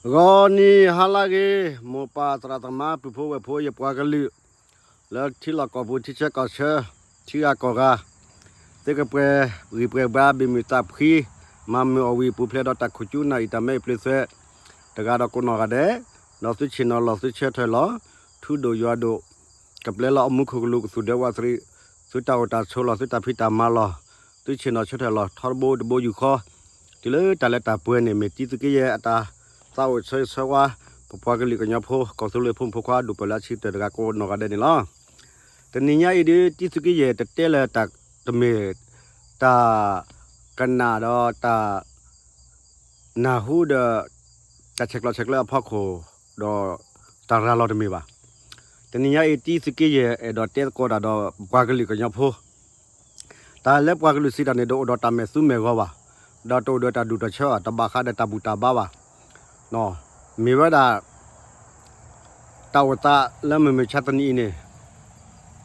ဂီၤနံၤဟါလၢအဂ့ၤ, မိၢ်ပၢ်သရၣ်သမါ ပုၢ်ဖိဝဲၢ်ဖိ ယပှၤကလုာ် လၢထံလီၢ်ကီၢ်ပူၤ ထံဆၢကီၢ်ဆၢ ထံဂၤကီၢ်ဂၤ, သုကပှဲၤဂံၢ်ပှဲၤဘါ ဘၣ်မုာ်သးဖှံ, မၤမုာ်အီၣ်ဝံၤ ပူၤဖျဲးဒီးတၢ်ခိၣ်ကၠူနၢ်အံၤ တၢ်မဲအံၤပျ့သွဲ တဂၤဒီးကိးနီၢ်ဂၤဒဲး, ဒီးသုဆ့ၣ်နီၤလီၢ် သုဆၢထၢၣ်လီၤ, ထူဒိၣ်ယွၤဒိၣ်, ကပျဲလီၤအမူခိၣ်ကလူး ကသူၣ်ဒၢဝးသရံး, သုတၢ်အိၣ်တၢ်ဆိးလီၤ သုတၢ်ဖံးတၢ်မၤလီၤ, သုဆ့ၣ်နီၤဆၢထၢၣ်လီၤ ထီတဘိတဘိယူၢ်ဃီ, တုၤလၢတၢ်လၢတၢ်ပှဲၤန့ၣ် မ့ၢ်တံသုးက့ယဲၢ်အတၢ်သးအိၣ်ဆၢဂ့ၤဆၢဝါ, ပပှၤကလုာ်ကညီဖိ ကီၢ်သူလ့ၤဖိမုၣ်ဖိခွါ ဒိၣ်ပၢၢ်လၢအဆံတၢၢ်တဂၤကိးနီၢ်ဂၤဒဲးန့ၣ်လီၤ. တနံၤညါအံၤဒ် တံသုးက့ယဲၢ်တတဲလၢတၢ်တမ့ၢ် တၢ်ကနၣ်ဒီးတၢ် နၢ်ဟူဒီး တၢ်ဆဲးကျိးဆဲးကျၢအဖီခိၣ် ဒီးတၢ်ရၤလီၤတမ့ၢ်ဘၣ်. တနံၤညါအံၤ တံသုးက့ယဲၢ်အဲၣ်ဒိးတဲသကိးတၢ်ဒီးပပှၤကလုာ်ကညီဖိ, တၢ်လၢပှၤကလုာ်စံးတၢ်န့ၣ် တအိၣ်ဒီးတၢ်မဲာ်သူမဲာ်ဂီၤဘၣ်, ဒီးတအိၣ်ဒီးတၢ်ဒူၣ်တၢ်ဆၢဘၣ်, တဘၣ်ဃးဒီးတၢ်ဘူၣ်တၢ်ဘါဘၣ်. မ့ၢ်ဝဲဒၣ် တၢ်အိၣ်သးလၢမုၢ်မဆါတနံၤအံၤန့ၣ်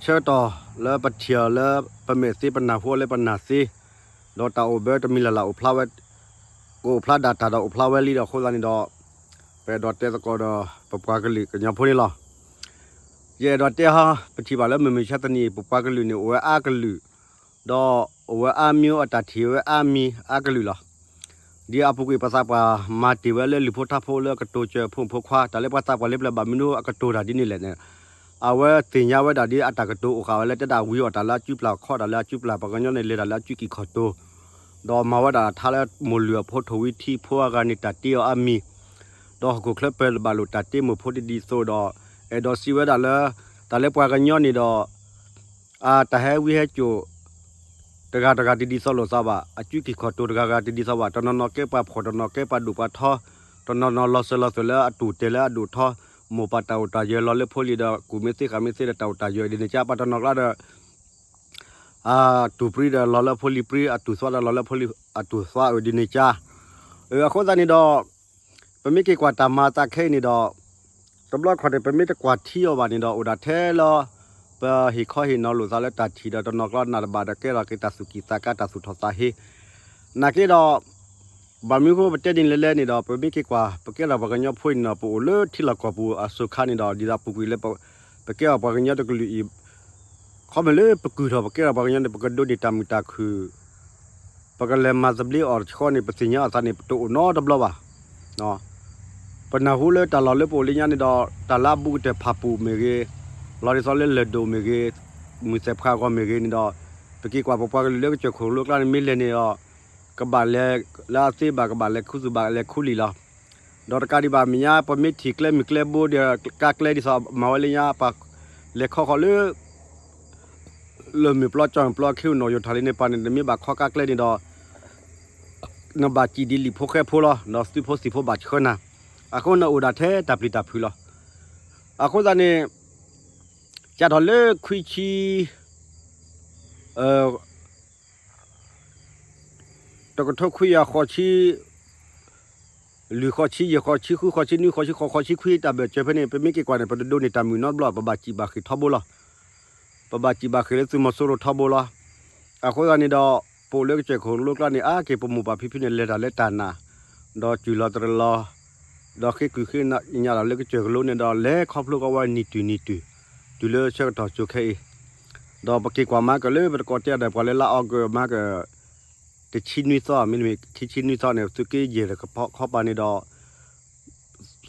ဆၢကတီၢ်လၢပထံၣ်အီၤလၢပမဲာ်သ့ ပနၢ်ဟူအီၤလၢပနၢ်သ့, ဒီးတၢ်အိၣ်ဘၢတမံၤလၢ်လၢ်အိၣ်ဖျါဝဲ, ကအိၣ်ဖျါဒၣ်တၢ်ဒီးအိၣ်ဖျါဝဲလံဒီးအဃိသတးန့ၣ်ဒီး, ပအဲၣ်ဒိးတဲသကိးဒီးပပှၤကလုာ်ကညီဖိန့ၣ်လီၤ. ယအဲၣ်ဒိးတဲဟီ ပထံၣ်ဘၣ်လၢမုၢ်မဆါတနံၤအံၤ ပပှၤကလုာ်န့ၣ် အိၣ်ဝဲအါကလုာ်, ဒီးအိၣ်ဝဲအါမံၤ အတၢ်ထံၣ်ဝဲအါမံၤအါကလုာ်လီၤ. ဒ်အပူၤကွံာ်ပသးပှၢ်မၤတ့ၢ်ဝဲလၢလူၤဖိထါဖိလၢကတိၤစၢၤဖိမုၣ်ဖိခွါ တၢ်လၢပှၤသးပှၢ်လၢပျၢၤဘၣ်မနုၤအကတိၤတၢ်ဒ်န့ၣ်လဲၣ်န့ၣ်, အဝဲသ့ၣ်ညါဝဲဒၣ်ဒ်အတၢ်ကတိၤအိၣ်ဃာ်ဝဲလၢတဲဒၣ်ဝံၤအီၣ်တၢ်လၢအစုပျၢ်ခီတၢ်လၢအစုပျၢ် ပှၤကညီန့ၣ်လဲၤတၢ်လၢအစုကံၢ်ခီၣ်တိၤ, ဒီးမၤဝဲဒၣ်ထါလၢမိၢ်လုၢ်အဖိထိၣ်ဝံၤထံဖိအဂၤန့ၣ် တၢ်တ့အီၤအါမံၤ, ဒီးဟီၣ်ခိၣ်ချၢပၢၤဘၣ်လိာ်တၢ်တ့မိၢ်ဖိတဒ်သိးဒီး, အဲၣ်ဒိးစံးဝဲဒၣ်လၢ တၢ်လၢပှၤကညီန့ၣ်ဒီး အတၢ်ဟဲဝံဟဲစိာ် တဂၤတဂၤတဒ်သိးလိာ်သးဘၣ်, အစုကံၢ်ခီၣ်တိၤတဂၤဂၤတဒ်သိးဘၣ်, တနီၤနီၤကဲပှၤဖှီၣ် တနီၤကဲပှၤဒိၣ်ပှၤထီ, တနီၤနီၤလီၤစၢၤလီၤသွဲၣ်လၢအတူၢ်တဲာ်လၢအဒိၣ်ထီ, မိၢ်ပၢ်တၢ်အိၣ်တၢ်ယၢၤလီၤလၢဖိလံၤဒီး ကူၣ်မ့ၢ်သ့ဃာ်မ့ၢ်သ့ဒီးတၢ်အိၣ်တၢ်ယၢၤဒ်န့ၣ်ကါ ပှၤတနီၤကျါဒီး အတူၢ်ပြံဒီးလီၤလၢဖိလံၤပြံ, အတူၢ်သွါဒီးလီၤလၢဖိလံၤအတူၢ်သွါအၢဒ်န့ၣ်ကါ. အဃိသတးန့ၣ်ဒီး ပမ့ၢ်က့ၤကွၢ်တၢ်မၤသးခဲအံၤန့ၣ်ဒီး, တဘျီခီၣ်န့ၣ် ပမ့ၢ်တကွၢ်ထံအီၤဘၣ်န့ၣ်ဒီး အိၣ်ဒၣ်ထဲလၢ ပဟ့ၣ်ခီဟ့ၣ်နီၤလိာ်သးလၢတၢ်ထံၣ်ဒီးတနီၤကျါနၢ်တဘၣ်ဒီးကဲထီၣ်က့ၤတၢ်သူၣ်ကံၢ်သးကါတၢ်သူၣ်ထီၣ်သးဟ့ နာ်က့ဒီး ဘၣ်မနုၤဃိပတဲဒ်န့ၣ်လဲၣ်န့ၣ်ဒီး ပမ့ၢ်က့ၤကွၢ် ပကဲထီၣ်ပှၤကညီဖိအံၤန့ၣ်ဒီး ပအိၣ်လၢထံလီၢ်ကီၢ်ပူၤအစိၤခါန့ၣ်ဒီး ဒ်သိးပူၤကွံာ်လၢ ပကဲထီၣ်ပှၤကညီတကလုာ်အံၤ ခီမ့ၢ်လၢပကုၢ်ထီၣ် ပကဲထီၣ်ပှၤကညီန့ၣ် ပကဒိးန့ၢ်တၢ်မုာ်တၢ်ခုၣ် ပကလဲၤမၤသဘျ့အီၤတခီန့ၣ် ပသ့ၣ်ညါအသးန့ၣ် ပတအိၣ်နီတဘျီဘၣ်. ပနၢ်ဟူလၢတၢ်လီၢ်လၢပအိၣ်လၢညါန့ၣ်ဒီး တၢ်လၢအဘူးကတၢၢ်ဖးပူၤမ့ၢ်ဂ့ၤ, လီၤဒ်သိးလၢလၢၢ်ဒိၣ်မ့ၢ်ဂ့ၤ, မုၢ်သဲၣ်ဖှၣ်ဂီၤမ့ၢ်ဂ့ၤန့ၣ်ဒီး ပက့ၤကွၢ်ပပှၤကလုာ်လၢကစၢၢ်ခိၣ်လိကျါန့ၣ် မ့ၢ်လဲၤန့ၣ်ဒီး ကဘၣ်လဲၤလၢအသ့ဘၣ် ကဘၣ်လဲၤခူသူၣ်ဘၣ်လဲၤခူလံာ်လီၤ. ဒီးတကးဒံးဘၣ်မဲာ်ညါ ပမ့ၢ်ထံၣ်ကျဲမုၢ်ကျဲဘိဒီး ကါကျဲဒ်သိးမၤဝဲလၢညါ ပှၤလဲၤခီဃီၤလၢ လၢၢ်မုၢ်ပျီကၠီမုၢ်ပျီ ခ့အိၣ်နီၣ်ယိၤထၣ်လံန့ၣ်ပၢ်န့ၣ် နမ့ၢ်ဘၣ်ခီကါကျဲန့ၣ်ဒီး နဘၣ်စံၣ်ဒ်လံာ်ဖိဃဲဖိလီၤ ဒီးသုးဖိသံၣ်ဖိဘၣ်ဆှၢနၤ. အဃိနအိၣ်ဒၣ်ထဲတၢ်ပျံၤတၢ်ဖုးလီၤ. အဃိသတးန့ၣ် စးထီၣ်လၢခွံဆံ တကထိခွံကယၤဃိးဆံ လွံၢ်ဃိးဆံ ယဲၢ်ဃိးဆံ ဃုဃိးဆံ နွံဃိးဆံ ဃိးဃိးဆံခွံ တၢ်ဘၢၣ်စၢၤဖဲန့ၣ် ပမ့ၢ်က့ၤကွၢ်န့ၣ် ပတဒိးန့ၢ်တၢ်မုာ်နီတဘျီ ပဘၣ်စံၣ်ဘၣ်ဃ့ၢ်ထီဘိလီၤ. ပဘၣ်စံၣ်ဘၣ်ဃ့ၢ်လၢသုးမီၤစိရိၤထီဘိလီၤ. အဃိသတးန့ၣ်ဒီး ပအိၣ်လၢကစၢၢ်ခိၣ်လိကျါန့ၣ် အါက့ၤပမိၢ်ပၢ်ဖံဖုန့ၣ် လဲၤတၢ်လၢတၢ်နာ် ဒီးစူၢ်လီၤတရံးလီၤ ဒီးဃ့ကုၢ်ဃ့ကညးတၢ်လၢကစၢၢ်ကလိန့ၣ်ဒီး လဲၤခီဖျိကီဝဲနံၣ်တုၤနံၣ်တုၤ တုၤလၢဆၢကတီၢ်စိၤခဲအံၤ ဒီးပက့ၤကွၢ်မၤကၢၢ်လၢပတကိးတဲဒီးပှၤလၢလါအီကူးမၤကၢၢ် တဆံနွံသီ မ့တမ့ၢ်ခံဆံနွံသီန့ၣ် သုးက့ယဲၢ်တခီပၤန့ၣ်ဒီး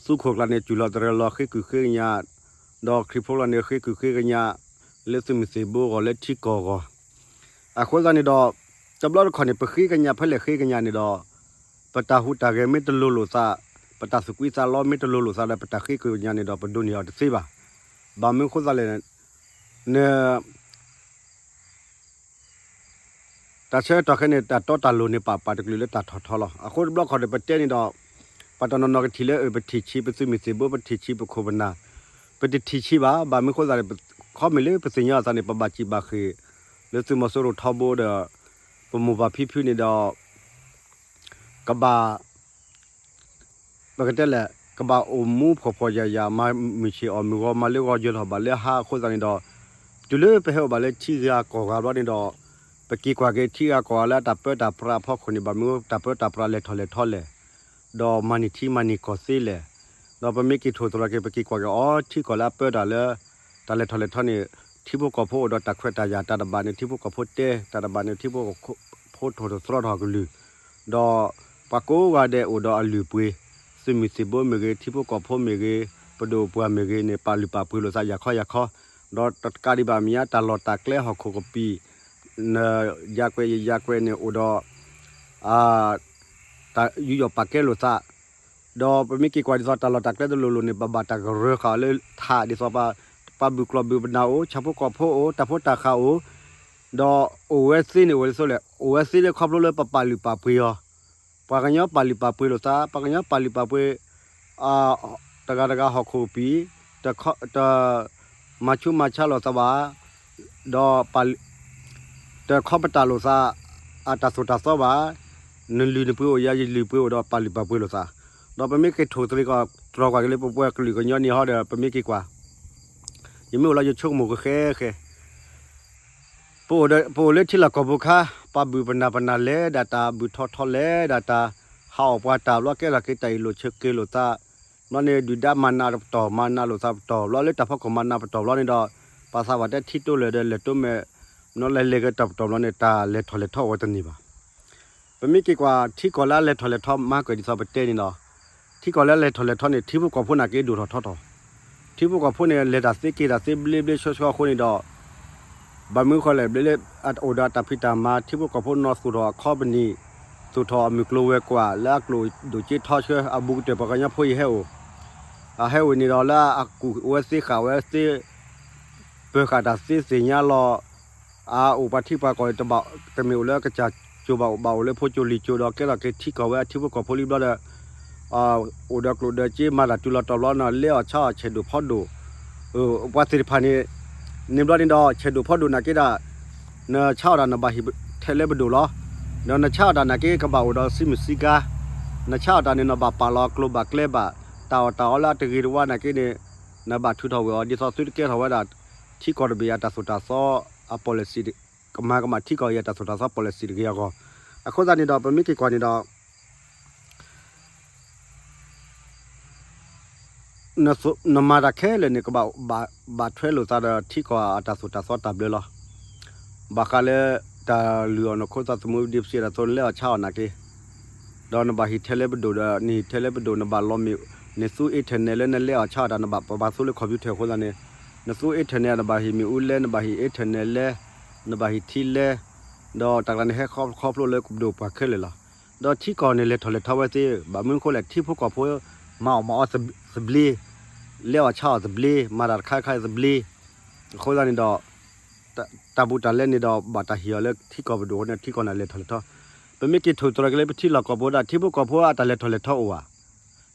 သုးခိၣ်ကျါန့ၣ် စူၢ်လီၤတရံးလီၤဃ့ကုၢ်ဃ့ကညး ဒီးခရံာ်ဖိကျါန့ၣ် ဃ့ကုၢ်ဃ့ကညး လၢသုးမုၢ်သံၣ်ဘိအဂီၢ်လၢထံကီၢ်အဂီၢ် အဃိသတးန့ၣ်ဒီး တဘျီတခီၣ်န့ၣ် ပဃ့ကညးဖဲလဲၣ်ဃ့ကညးန့ၣ်ဒီး ပတၢ်ဟူးတၢ်ဂဲၤမ့ၢ်တလိၤလိာ်သး ပတၢ်သူၣ်ကွံသးလီမ့ၢ်တလိၤလိာ်သးဒီး ပတၢ်ဃ့ကညးန့ၣ်ဒီး ပဒိးန့ၢ်အီၤတသ့ဘၣ်. ဘၣ်မနုၤဃိသတးလဲၣ် န တၢ်ဆၢကတီၢ်ခဲအံၤန့ၣ် တၢ်တီတၢ်လိၤန့ၣ် ပာ်ပာ်တကလုာ်လၢတၢ်ထီၣ်ထီလီၤ. အဃိတဘျီခီၣ်န့ၣ် ပတဲန့ၣ်ဒီး ပှၤတနီၤနီၤကထံၣ်လၢအပထံၣ်ဆံးပသုးမုၢ်သံၣ်ဘိ ပထံၣ်ဆံးပခိၣ်ပနၢ် ပတထံၣ်ဆံးဘၣ်. ဘၣ်မနုၤဃိသတးန့ၣ် ခီမ့ၢ်လၢပသ့ၣ်ညါအသးန့ၣ် ပဘၣ်စံၣ်ဘၣ်ဃ့ၢ် လၢသုးမီၤစိရိၤထီဘိဒီး ပမိၢ်ပၢ်ဖံဖုန့ၣ်ဒီး ကဘၣ် ပကတဲလဲၣ် ကဘၣ်အိၣ်မူဖှီၣ်ဖှီၣ်ယာ်ယာ် မၤမုၢ်ဆ့ၣ်အီၣ်မုၢ်ဂီၤ မၤလၢဂီၤယၢၤထီၣ်ဘၣ်လၢဟါအဃိသတးန့ၣ်ဒီး တုၤလၢပဟဲအိၣ်ဘၣ်လၢထံဂၤကီၢ်ဂၤဘျီန့ၣ်ဒီး ပက့ၤကွၢ်က့ၤထံဂၤကီၢ်ဂၤလၢအတၢ်ပၢတၢ်ပြးအဖီခိၣ်န့ၣ် ဘၣ်မနုၤတၢ်ပၢတၢ်ပြးလဲၤထီၣ်လဲၤထီလဲၣ်. ဒီးမၤန့ၢ်ထံမၤန့ၢ်ကီၢ်သ့လဲၣ်. ဒီးပမ့ၢ်က့ၤထိၣ်သတြီၤက့ၤ ပက့ၤကွၢ်က့ၤအီၤ ထံကီၢ်လၢအပၢတၢ်လၢ တၢ်လဲၤထီၣ်လဲၤထီန့ၣ် ထံဖိကီၢ်ဖိအိၣ်ဒီးတၢ်ခွဲးတၢ်ယာ် တၢ်တဘၣ်န့ၣ် ထံဖိကီၢ်ဖိတဲ တၢ်တဘၣ်န့ၣ် ထံဖိကီၢ်ဖိထိၣ်သတြီထီၣ်ကလုၢ်, ဒီးပှၤကိးဂၤဒဲးအိၣ်ဒီးအလုၢ်အပှ့ၤ, သုးမုၢ်သံၣ်ဘိမ့ၢ်ဂ့ၤ, ထံဖိကီၢ်ဖိမ့ၢ်ဂ့ၤ, ပဒိၣ်ပှၢ်မ့ၢ်ဂ့ၤန့ၣ် ပာ်လုၢ်ပာ်ပှ့ၤလိာ်သးယၤခီယၤခီ, ဒီးတကးဒံးဘၣ်မ့ၢ်ညါ တၢ်လီၢ်တၢ်ကျဲဟီၣ်ခိၣ်ကပံာ် နယၤကွဲးယယၤကွဲးန့ၣ် အိၣ်ဒီး တၢ်ယူးယီၣ်ပာ်ကဲလိာ်သး, ဒီးပမ့ၢ်က့ၤကွၢ်ဒ်သိးတၢ်လီၢ်တၢ်ကျဲတလိၤလိၤန့ၣ် ပဘၣ်တၢ်ကရၢဃာ်လၢထးဒ်သိး ပှၤဘုၣ်ကျိၣ်ဘုၣ်ပနၢ်အိၣ်, ဆၣ်ဖိကီၢ်ဖိအိၣ်, တၢ်ဖိတၢ်ဃာ်အိၣ်, ဒီးအိၣ်ဝဲသ့န့ၣ် အိၣ်ဝဲသ့လဲၣ်, အိၣ်ဝဲသ့လၢခီဖျိလၢပပာ်လုၢ်ပာ်ပှ့ၤအီၤ, ပှၤကညီပာ်လုၢ်ပာ်ပှ့ၤလိာ်သး, ပှၤကညီပာ်လုၢ်ပာ်ပှ့ၤ တဂၤတဂၤဟီၣ်ခိၣ်ကပံာ်, တ မၤဆူးမၤဆါလိာ်သးဘၣ်, ဒီး တခီပတာ်လိာ်သး အတၢ်သိၣ်တၢ်သီဘၣ်, နလုၢ်နပှ့ၤအိၣ် ယၤယလုၢ်ပှ့ၤအိၣ်ဒီး ပာ်လုၢ်ပာ်ပှ့ၤလိာ်သး, ဒီးပမ့ၢ်က့ၤထိၣ်သတြီၤက့ၤ တြီၤကွၢ်က့ၤလၢပပှၤကလုာ်ကညီန့ၣ်ဟီဒီး ပမ့ၢ်က့ၤကွၢ်, ယမ့ၢ်အိၣ်လၢယဆိကမိၣ်ကဃဲဃဲ ပအိၣ်လၢထံလီၢ်ကီၢ်ပူၤခါ, ပှၤဘုၣ်ပနၢ်ပနၢ်လဲၤဒၣ်တၢ် ဘုၣ်ထီၣ်ထီလဲၤဒၣ်တၢ်, ဟးအီၣ်ပှၤတၢ်ဘျီ ကဲထီၣ်က့ၤတၢ်အ့ၣ်လိာ်ဆိးက့လိာ်သး, ဘျီန့ၣ် ဒုၣ်ဒါမၤနးတပတီၢ် မၤနးလိာ်သးပတီၢ် ဘျီလၢတၢ်ဖီခိၣ်မၤနးပတီၢ်ဘျီန့ၣ်ဒီး ပှၤသးပှၢ်တဲထံတိလဲၢ်ဒီးလဲၢ်တိမဲာ်, ဘျီလဲၤလဲၤက့ၤတၢ်ပတီၢ်ဘျီန့ၣ် တၢ်လဲၤထီၣ်လဲၤထီအိၣ်ဝဲတန့ၢ်ဘၣ်. ပမ့ၢ်က့ၤကွၢ်ထံကီၢ်လၢအလဲၤထီၣ်လဲၤထီမၤကွၢ်ဒ်သိးပတဲန့ၣ်ဒီး, ထံကီၢ်လၢအလဲၤထီၣ်လဲၤထီန့ၣ် ထံဖိကီၢ်ဖိနာ်က့ဒိၣ်ထီၣ်ထီထီၣ်, ထံဖိကီၢ်ဖိန့ၣ် လဲၤတၢ်သ့က့ၤတၢ်သ့ဘျ့ဘျ့ဆှီဆှီအဃိန့ၣ်ဒီး ဘၣ်မနုၤဃိလဲၣ် ဘျီလၢအအိၣ်ဒီးအတၢ်ဖံးတၢ်မၤ ထံဖိကီၢ်ဖိနီၢ်သူၣ်ထီၣ်အခီပနံၣ်, သူၣ်ထီၣ်အမုၢ်ကျိၤဝဲၤကွာ် လၢအကျိၣ်ဒိၣ်က့ထီဆှၢ အဘူးကတၢၢ်ပှၤကညီဖိအံၤဟဲအိၣ်, အဟဲအိၣ်န့ၣ်ဒီးလၢအကူၣ်ဝဲသ့ဃာ်ဝဲသ့ ပၢၤဃာ်တၢ်သ့သ့ၣ်ညါလီၤ, အအိၣ်ပှၤထံပှၤကီၢ်တဘၣ် တမ့ၢ်အိၣ်လၢကစၢ်ကၠိဘၣ်အိၣ်ဘၣ်အိၣ်လၢဖိကၠိလံာ်ကၠိဒီး ကဲထီၣ်က့ၤထံကီၢ်ဝဲအထံဖိကီၢ်ဖိလံဘျီဒီး အိၣ်ဒီးကျိၣ်ဒီးစ့မၤတၢ်တုၤလီၤတီၤဘျီန့ၣ် လဲအီၣ်ဆါအီၣ်ဆဲးဒိၣ်ဖီဒိၣ်, ပှၤသ့ၣ်တဖၣ်န့ၣ် န့ၣ်ဘျီန့ၣ်ဒီး ဆဲးဒိၣ်ဖီဒိၣ်နာ်က့ဒၣ် နဆါအီၣ်တၢ်နဘၣ်ဟံၣ်ထဲလဲပဒိၣ်လီၤ. ဒီးနဆါအီၣ်တၢ်နာ်က့ကဘၣ်အိၣ်ဒီးစံမုၢ်စံကါ, နဆါအီၣ်တၢ်န့ၣ် နဘၣ်ပာ်လီၤကျိၤဘၣ်ကျဲဘၣ်, တၢ်အီၣ်တၢ်အီလၢအတဂ့ၤတဝါနာ်က့န့ၣ် နဘၣ်ထုးထီၣ်ဝဲအီၤ ဒ်သိးသုတကဲထီၣ်ဝဲဒၣ် ထံကီၢ်တဘ့ၣ်အတၢ်သိၣ်တၢ်သီအ policy ကမၤကမၣ်ထံကီၢ်အံၤအတၢ်သိၣ်တၢ်သီ policy တဂ့ၤအဂီၢ်, အဃိသတးန့ၣ်ဒီး ပမ့ၢ်က့ၤကွၢ်န့ၣ်ဒီး နမၤတၢ်ခဲလၢာ်န့ၣ် ကဘၣ်ဘၣ်ထွဲလိာ်သးဒီးထံကီၢ်အတၢ်သိၣ်တၢ်သီတၢ်ဘျၢလီၤ. ဘၣ်ဃးလၢ တၢ်လုၢ်အီၣ်နခိၣ်သးသမူ ဒ်ပစံးတၢ်အသိး နလဲအီၣ်ဆါအီၣ်နာ်က့ ဒီးနဘၣ်ဟံၣ်ထဲလဲပဒိၣ်ဒီး နဟံၣ်ထဲလဲပဒိၣ် နဘၣ်လီၤမ့ၣ် နသူ internet လၢနလဲအီၣ်ဆါအီၣ်တၢ် နဘၣ်ပဘၣ်သူလၢ computer အဃိသတးန့ၣ် နသူ internet နဘၣ်ဟံၣ်မ့ၣ်အူလဲ နဘၣ်ဟံၣ် internet လဲ နဘၣ်ဟံၣ်ထံလဲ ဒီးတၢ်ကျါန့ၣ် ဟဲခီဖျိလၢပဒိၣ်ပှၤခဲလၢာ်လီၤ. ဒီးထံကီၢ်န့ၣ် လဲၤထီၣ်လဲၤထီဝဲသ့ ဘၣ်မနုၤအဃိလဲၣ် ထံဖိကီၢ်ဖိ မၤအီၣ်မၤအီသဘျ့, လဲအီၣ်ဆါအီၣ်သဘျ့, မၤတၢ်တခါခါသဘျ့, အဃိသတးန့ၣ်ဒီး တၢ်ဘူးတၢ်လဲန့ၣ်ဒီး ဘၣ်တၢ်ဟ့ၣ်အီၤလၢထံကီၢ်ပဒိၣ်အဃိန့ၣ် ထံကီၢ်န့ၣ်လဲၤထီၣ်လဲၤထီ, ပမ့ၢ်က့ၤထိၣ်သတြီၤက့ၤလၢပထံလီၢ်ကီၢ်ပူၤဒၣ် ထံဖိကီၢ်ဖိအတၢ်လဲၤထီၣ်လဲၤထီအိၣ်ဧါ.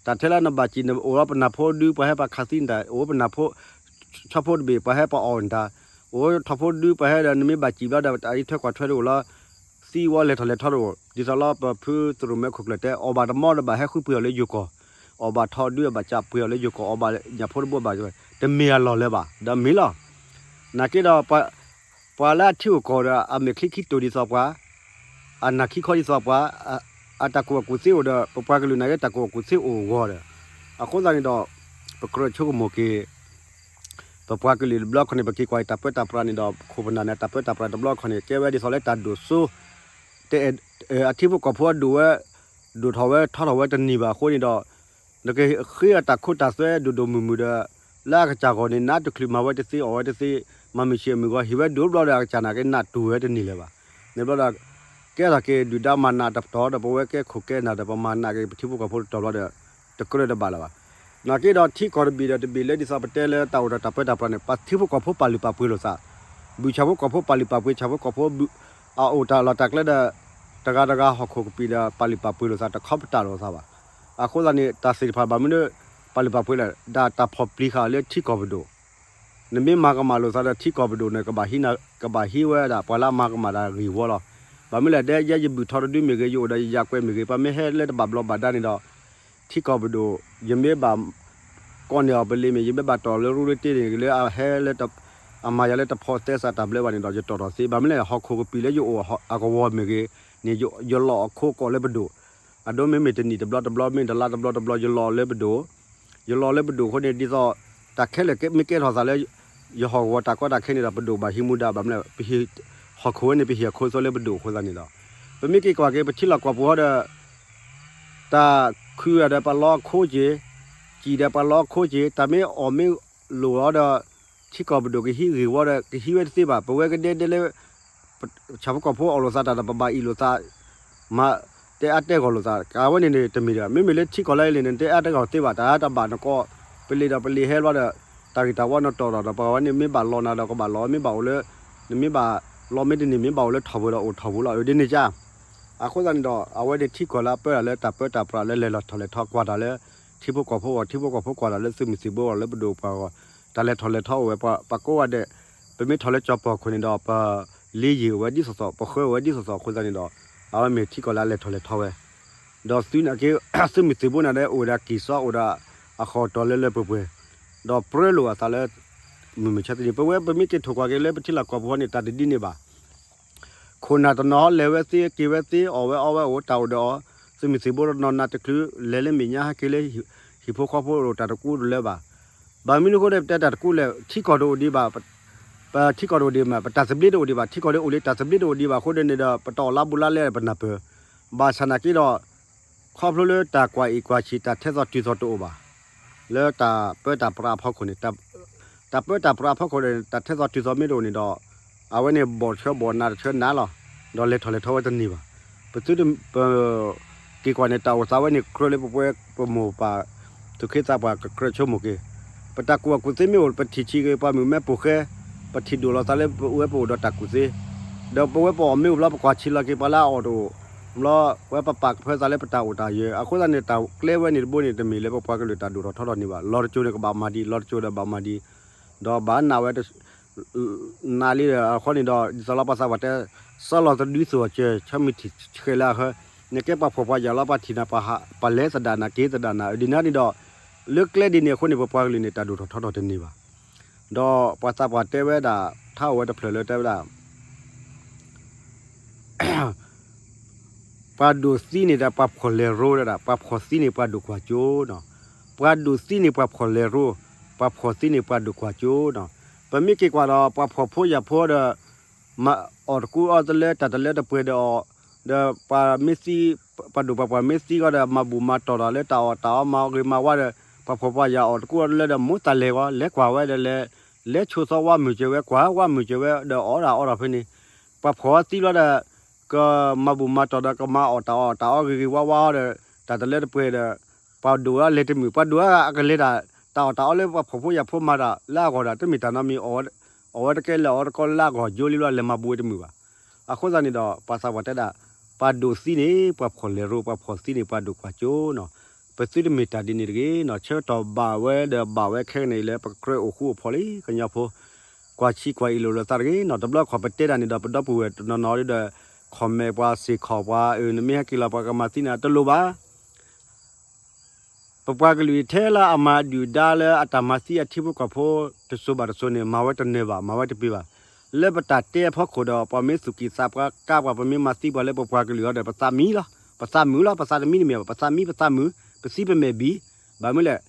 တၢ်ထဲလၢနဘၣ်စံၣ်န့ၣ် အိၣ်ဒီးပနၢ်ဖိဒု ပှၤဟဲပှၤခးသံနတၢ် အိၣ်ပနၢ်ဖိ ဆီဖိတဘ့ၣ် ပှၤဟဲပှၤအီၣ်နတၢ်, အိၣ်ထီၣ်ဖိဒု ပှၤဟဲဒီး နမ့ၢ်ဘၣ်စံၣ်ဘျီဒီး အအံးထွဲကွၢ်ထွဲတအိၣ်လီၤ. သံဝဲလဲၤထီၣ်လဲၤထီတအိၣ် ဒ်သိးလၢပဖုသရိၣ်မဲခိၣ်ကျၢၢ်တဲ အီၣ်ဘၣ်တမီဒီးဘၣ်ဟဲဃုပှ့ၤအီၤလၢယိၤကီၢ်, အီၣ်ဘၣ်ထီဒု အဘၣ်စံၣ်ပှ့ၤအီၤလၢယိၤကီၢ် အီၣ်ဘၣ်ညၣ်ဖိတဘိဘၣ် တမ့ၢ်အလီၢ်လၢၤဘၣ် ဒီးမ့ၢ်လီၤ. နာ်က့ဒီး ပှၤလၢအထံအိၣ်ကီၢ်ဒီး အမဲာ်ချံခံတိာ်ဒ်သိးပှၤ, အနၢ်ခံခီဒ်သိးပှၤ, အတၢ်ကူၣ်ဘၣ်ကူၣ်သ့အိၣ်ဒီး ပပှၤကလုာ်နာ်က့တၢ်ကူၣ်ဘၣ်ကူၣ်သ့အိၣ်အဂီၢ်ဒီး, အဃိသတးန့ၣ်ဒီး ပကြၢးဆိကမိၣ်က့ၤ ပပှၤကလုာ်တဘျီခီန့ၣ် ပက့ၤကွၢ်အံၤတၢ်ပၢတၢ်ပြးန့ၣ်ဒီး ပခိၣ်ပနၢ်န့ၣ် တၢ်ပၢတၢ်ပြးတဘျီခီန့ၣ် ကဲဝဲဒ်သိးလၢတၢ်ဒိၣ်စိ တအဲၣ် အထံဖိကီၢ်ဖိအဒိၣ်ဝဲ ဒိၣ်ထီၣ်ဝဲထီထီၣ်ဝဲတန့ၢ်ဘၣ်အဃိန့ၣ်ဒီး နကဃ့အတၢ်ခိတၢ်သွဲဒိၣ်ဒိၣ်မုၢ်မုၢ်ဒီး လၢအကစၢ်ဂီၢ်န့ၣ် နးတချုးမၤဝဲတသ့ အီၣ်ဝဲတသ့ မၤမုၢ်ဆ့ၣ်အမုၢ်ဂီၤ ဟ့ၣ်ဝဲဒိၣ်ဘျီဒီး အကစၢ်နာ်က့နးတူၢ်ဝဲတန့ၢ်လၢၤဘၣ်. န့ၣ်ဘျီဒီး ကဲထီၣ်က့ၤဒုၣ်ဒါမၤနးတပတီၢ်ဒီး ပဝဲကဲခိၣ်ကဲနၢ်ဒီး ပမၤနးက့ၤပထံဖိကီၢ်ဖိတတီၢ်ဘျီဒီး တကြၢးတဘၣ်လၢၤဘၣ်. နာ်က့ဒီးထံကီၢ်တဘ့ၣ်ဒီးတဘ့ၣ်လၢဒ်သိးပတဲလၢ တၢ်အိၣ်ဒီးတၢ်ပၢတၢ်ပြးန့ၣ် ပထံဖိကီၢ်ဖိပာ်လုၢ်ပာ်ပှ့ၤလိာ်သး, ဘုၣ်ဆၣ်ဖိကီၢ်ဖိပာ်လုၢ်ပာ်ပှ့ၤ ဆၣ်ဖိကီၢ်ဖိ အအိၣ်တၢ်လီၢ်တၢ်ကျဲဒီး တဂၤတဂၤဟီၣ်ခိၣ်ကပံာ်ဒီး ပာ်လုၢ်ပာ်ပှ့ၤလိာ်သးတခီပတာ်လိာ်သးဘၣ်. အဃိသတးန့ၣ် တၢ်သ့ၣ်တဖၣ်ဘၣ်မနုၤ ပာ်လုၢ်ပာ်ပှ့ၤလဲၣ် ဒ်တၢ်ဖီၣ်ပျံၤဃာ်လၢထံကီၢ်ပဒိၣ် နမ့ၢ်မၤကမၣ်လိာ်သးဒီးထံကီၢ်ပဒိၣ်န့ၣ် ကဘၣ်ဟံးဝဲဒၣ် ပှၤလၢအမၤကမၣ်တၢ်ဂ့ၢ်ဝီလီၤ. ဘၣ်မနုၤလဲၣ် ဒ်ယဲယဘုၣ်ထီတဒုမ့ၢ်ဂ့ၤ ယအိၣ်ဒီးယယၤကွဲးမ့ၢ်ဂ့ၤ ပှၤမ့ၢ်ဟဲလၢတဘၣ်ဘျီးဘၣ်ဒါန့ၣ်ဒီး ထံကီၢ်ပဒိၣ် ယမ့ၢ်ဘၣ် ကိးန့ၢ်အီၤပလ့ၤမ့ၢ် ယမ့ၢ်ဘၣ်တီၢ်လၢရူလၢတ့န့ၣ် လၢအဟဲလၢ အမၤယၤလၢတဖိးသဲစးတၢ်ဘျၢဘၣ်န့ၣ်ဒီး ယတီၢ်ထီၣ်သ့ ဘၣ်မနုၤလဲၣ် ဟီၣ်ခိၣ်ကပံာ်လၢယအိၣ်အကဝီၤမ့ၢ်ဂ့ၤန့ၣ် ယလီၢ်အခိကီၢ်လၢပဒိၣ် အဒိမ့မ့ၢ်တနံၣ်တဘျီတဘျီ မ့ၢ်တလါတဘျီတဘျီ ယလီၤလၢပဒိၣ်, ယလီၤလၢပဒိၣ်အဃိန့ၣ် ဒ်သိး တၢ်ခဲလၢာ်မ့ၢ်ကဲထီၣ်သးလၢ ယဟီၣ်ကဝီၤတၢ်ကီတၢ်ခဲန့ၣ်ဒီး ပဒိၣ်ဘၣ်ဟံးမူဒါဘၣ်မလဲၣ်, ပဟံးဟီၣ်ခိၣ်ဝဲန့ၣ် ပဟံးအခိၣ်အသွဲလၢပဒိၣ်အဃိသတးန့ၣ်ဒီး ပမ့ၢ်က့ၤကွၢ်က့ၤ ပထံလီၢ်ကီၢ်ပူၤဟီဒီး တၢ်ခုၣ်ဒီးပှၤလီအခိၣ်က့ၤ, စံၣ်ဒီးပှၤလီအခိၣ်က့ၤ, တၢ်မ့ၢ်အီၣ်မ့ၢ်လိၣ်လီၤဒီး ထံကီၢ်ပဒိၣ်ကဟံးဂ့ၢ်ဝီဒီး ကဟံးဝဲတသ့ဘၣ်. ပဝဲကဒဲဒဲလၢ ဆၣ်ဖိကီၢ်ဖိအီၣ်လိာ်သးတၢ်ဒီး ပဘၣ်အ့ၣ်လိာ်သး, မၤ တဲအါတဲဂီၢ်လိာ်သး အဝဲန့ၣ်န့ၣ် တမ့ၢ်ဒီး မ့မ့ၢ်လၢထံကီၢ်လၢအလံၤန့ၣ် တဲအါတဲဂီၢ်သ့ဘၣ်. တၢ်တဘၣ်နကီၢ် ပလံၤဒီးပလံၤဟဲဘျီဒီး တၢ်ဂ့ၢ်တၢ်ဝီနတီၢ်ဒီး ပှၤဝဲန့ၣ် မ့ၢ်ဘၣ်လီၤနၤဒီးကဘၣ်လီၤ, မ့ၢ်ဘၣ်အိၣ်လၢ နမ့ၢ်ဘၣ်လီၤမ့ၢ်တန့ၢ် မ့ၢ်ဘၣ်အိၣ်လၢထီၣ်ပူၤဒီးအိၣ်ထီၣ်ပူၤလီၤ အဒ်န့ၣ်ကါ. အဃိသတးန့ၣ်ဒီး အဝဲန့ၣ်ထံကီၢ်လၢအပၢတၢ်လၢတၢ်ပၢတၢ်ပြးလၢလဲၤလီၤထီၣ်လဲၤထီ ကွၢ်တၢ်လၢ ထံဖိကီၢ်ဖိအဂီၢ်, ထံဖိကီၢ်ဖိကွၢ်တၢ်လၢသုးမုၢ်သံၣ်ဘိအဂီၢ် လၢပဒိၣ်ပှၤအဂီၢ်, တၢ်လဲၤထီၣ်လဲၤထီအိၣ်ဝဲ ပှၤကိးဂၤဒဲး, ပမ့ၢ်ထီၣ်လၢကၠီၤပီၢ်ခိၣ်န့ၣ်ဒီး ပလ့ယံာ်အိၣ်ဝဲဒ်သိးသိး, ပဃၢအိၣ်ဝဲဒ်သိးသိးအဃိသတးန့ၣ်ဒီး အဝဲမ့ၢ်ထံကီၢ်လၢအလဲၤထီၣ်လဲၤထီဝဲ ဒီးသုနာ်က့ သုးမုၢ်သံၣ်ဘိန့ၣ်ဒီး အိၣ်ဒီးကံၢ်စီ အိၣ်ဒီးအဃီၣ်တီၢ်လၢလၢပှဲၤပှဲၤ, ဒီးပြၢလိာ်အသးလၢ မုၢ်မဆါတနံၤ ပဝဲပမ့ၢ်က့ၤထိၣ်ကွၢ်က့ၤလၢပထံလီၢ်ကီၢ်ပူၤန့ၣ် တၢ်တဒ်န့ၣ်ဘၣ်. ခိၣ်နၢ်တနီၤဟီလဲၤဝဲသ့ က့ၤဝဲသ့ အီၣ်ဝဲအီဝဲအိၣ် တၢ်အိၣ်ဒီးအီၤ, သုးမုၢ်သံၣ်ဘိတနီၤနးတချုး လဲၤလၢမဲာ်ညါဟဲက့ၤလၢ ဟံၣ်ဖိဃီဖိအိၣ်တၢ်တကူတလၢဘၣ်. ဘၣ်မနုၤအဃိဒီး ပတဲတၢ်တကူလဲၣ် ထံကီၢ်တအိၣ်ဒံးဘၣ်, ပထံကီၢ်တအိၣ်ဒံးမး ပတၢ်သဘျ့တအိၣ်ဒံးဘၣ်, ထံကီၢ်တအိၣ်လံ တၢ်သဘျ့တအိၣ်ဒံးဘၣ်အဃိန့ၣ်ဒီး ပတအီၣ်လါဘူးလါလဲပနၢ်ပၢၢ်, ဘၣ်ဆၣ်နာ်က့ဒီး ခီဖျိလၢတၢ်ကွၢ်အံၣ်ကွၢ်ဆံး တၢ်ထဲသိးတုၤသိးတအိၣ်ဘၣ်, လၢတၢ်ပၢတၢ်ပြးအဖီခိၣ်န့ၣ်, တၢ်ပၢတၢ်ပြးအဖီခိၣ်ဒီး တၢ်ထဲသိးတုၤသိးမ့ၢ်တအိၣ်န့ၣ်ဒီး အဝဲန့ၣ်ဘီၣ်တဆၢဘီၣ်နးတဆၢနးလီၤ, ဒီးလဲၤထီၣ်လဲၤထီဝဲတန့ၢ်ဘၣ်. ပသုတ ပ က့ၤကွၢ်န့ၣ် တၢ်အိၣ်သးဝဲန့ၣ် ကြၢးလၢပပှဲၤပမိၢ်ပၢ် သူၣ်က့သးပှၢ်ကကြၢးဆိကမိၣ်က့ၤ, ပတၢ်ကူၣ်ဘၣ်ကူၣ်သ့မ့ၢ်အိၣ် ပထံၣ်ဆံးက့ၤပှၤမုၣ်မဲပိာ်ဃဲ, ပထံၣ်ဒိၣ်လီၤသးလၢပဝဲပအိၣ်ဒီးတၢ်ကူၣ်သ့, ဒီးပဝဲပအီၣ်မ့ၢ်အိၣ်ဘျီ ပကွၢ်ဆံးလီၤက့ၤပှၤလၢအအီၣ်တအိၣ်, ဘျီ ဝဲပပာ်ကဖၢသးလၢပတၢ်အိၣ်တၢ်ယၢၤ, အဃိသတးန့ၣ် တၢ်ကျဲဝဲန့ၣ်တဘိန့ၣ် တမ့ၢ်လၢပပှၤကလုာ်တၢ်ဒိၣ်ထီၣ်ထီထီၣ်န့ၣ်ဘၣ်. လီၤတကၠိၤန့ၣ်ကဘၣ်မၤဒံး, လီၤတကၠိၤဒီးဘၣ်မၤဒံး, ဒီးဘၣ်နာ်ဝဲ နးလံဒီးအဃိန့ၣ်ဒီး ဒ်သိးလီၤပှၤသးပှၢ်တဲ စီလီၤတဒုသိးအစၢၤ ဆၢမုၢ်ထံၣ်ဆှဲလၢအဟၢ, နကဲပှၤဖှီၣ်ပှၤယာ်လီၤ ပှၤထံၣ်နၤ ပှၤလဲၤသဒၣ်နၤ က့ၤသဒၣ်နၤ ဒ်န့ၣ်န့ၣ်ဒီး လၢကျဲဒ်န့ၣ်အဃိန့ၣ် ပပှၤကလုာ်န့ၣ် တၢ်ဒိၣ်ထီၣ်ထီထီၣ်တန့ၢ်ဘၣ်. ဒီးပှၤသးပှၢ်တဲဝဲဒၣ် ထါအိၣ်ဝဲတဖျၢၣ်လၢတဲဝဲဒၣ် ပှၤဒိၣ်သံန့ၣ်ဒီးပှၤဖှီၣ်လဲၤရိဒၣ်, ပှၤဖှီၣ်သံန့ၣ်ပှၤဒိၣ်ကွၢ်ကၠိနီၤ, ပှၤဒိၣ်သံန့ၣ်ပှၤဖှီၣ်လဲၤရိ, ပှၤဖှီၣ်သံန့ၣ်ပှၤဒိၣ်ကွၢ်ကၠိနီၤ. ပမ့ၢ်က့ၤကွၢ်ဒီး ပှၤဖှီၣ်ဖိယာ်ဖိဒီး မၤအီၣ်တကူအီတလၢ တၢ်တလၢတပှဲၤဒီးအီၤ, ဒီးပှၤမ့ၢ်သံ, ပှၤဒိၣ်ပှၤပှၢ်မ့ၢ်သံဃီဒီး မၤဘူၣ်မၤတီၢ်တၢ်လၢတၢ်အီၣ်တၢ်အီမၤဂ့ၤမၤဝါဒီး ပှၤဖှီၣ်ပှၤယာ်အီၣ်တကူအီတလၢဒီး မိၢ်သးလဲၤဃီ လဲၤကွၢ်ဝဲဒီးလဲၤ, လဲၤဆိးသီဝါမုၢ်စၢၤဝဲ ကွၢ်ဝါမုၢ်စၢၤဝဲဒီးအီၣ်ဒၣ်အီဒၣ်ဖဲန့ၣ်, ပှၤဖှီၣ်သံလီၤဒီး ကမၤဘူၣ်မၤတီၢ်ဒီး ကမၤအီၣ်တၢ်အီၣ်တၢ်အီဂ့ၤဂ့ၤဝါဝါဒီး တၢ်တလၢတပှဲၤဒီး ပှၤဒိၣ်ဝဲလဲၤတမုာ်, ပှၤဒိၣ်ဝဲအကလဲၤတၢ်, တၢ်အီၣ်တၢ်အီလၢပှၤဖှီၣ်ဖိယာ်ဖိမၤတၢ်လၢအဂီၢ်ဒၣ် တမ့ၢ်တၢ်နီတမံၤ, အီၣ်ဝဲတကဲလၢအီၣ်တကီလၢအဂီၢ် ယိလံဘျီလဲၤမၤဘူၣ်ဝဲတမုာ်ဘၣ်. အဃိသတးန့ၣ်ဒီး ပှၤသးပှၢ်တဲဒၣ် ပှၤဒိၣ်သံန့ၣ် ပှၤဖှီၣ်လဲၤရိ, ပှၤဖှီၣ်သံန့ၣ် ပှၤဒိၣ်ကွၢ်ကၠိနီၤ. ပသုတမ့ၢ်တၢ်ဒ်န့ၣ်တဂ့ၤနီၤ. ဆၢကတီၢ်ဘၣ်ဝဲဒီးဘၣ်ဝဲခဲကနံၣ်အံၤလၢ ပကကြၢးအိၣ်ဃူအိၣ်ဖိးလံ ကညီဖိ, ကွၢ်ဆံးကွၢ်အ့ၣ်လိာ်လိာ်သးတဂ့ၤနီၤ. တဘျီခီၣ်ပတဲတၢ်န့ၣ်ဒီး ပဒီပုၢ်ဝဲၢ်တနီၤနီၤဒီး comment ပှၤ စ့ၢ်ကီးပှၤ အၢ နမ့ၢ်ဟဲက့ၤလီၤပှၤကမၤသံနၤ တလိၣ်ဘၣ်. ပပှၤကလုာ်ထဲလၢအမၤဒုၣ်ဒါလၢအတၢ်မၤသံအထံဖိကီၢ်ဖိ တစိၤဘၣ်တစိၤန့ၣ် မၤဝဲတနၢၤဘၣ် မၤဝဲတပ့ၤဘၣ်. လၢပတၢ်တဲအဖီခိၣ်ဒီး ပှၤမ့ၢ်သူၣ်ကံၢ်သးပှၢ်ကါပှၤ ပမ့ၢ်မၤသံပှၤလၢပပှၤကလုာ်အီၤဒီး ပသးမံလီၤ. ပသးမုာ်လီၤ. ပသးတမံတမ့ၢ်ဘၣ် ပသးမံပသးမုာ်, ပသံပမဲာ်ဘံၣ်. ဘၣ်မနုၤလဲၣ်,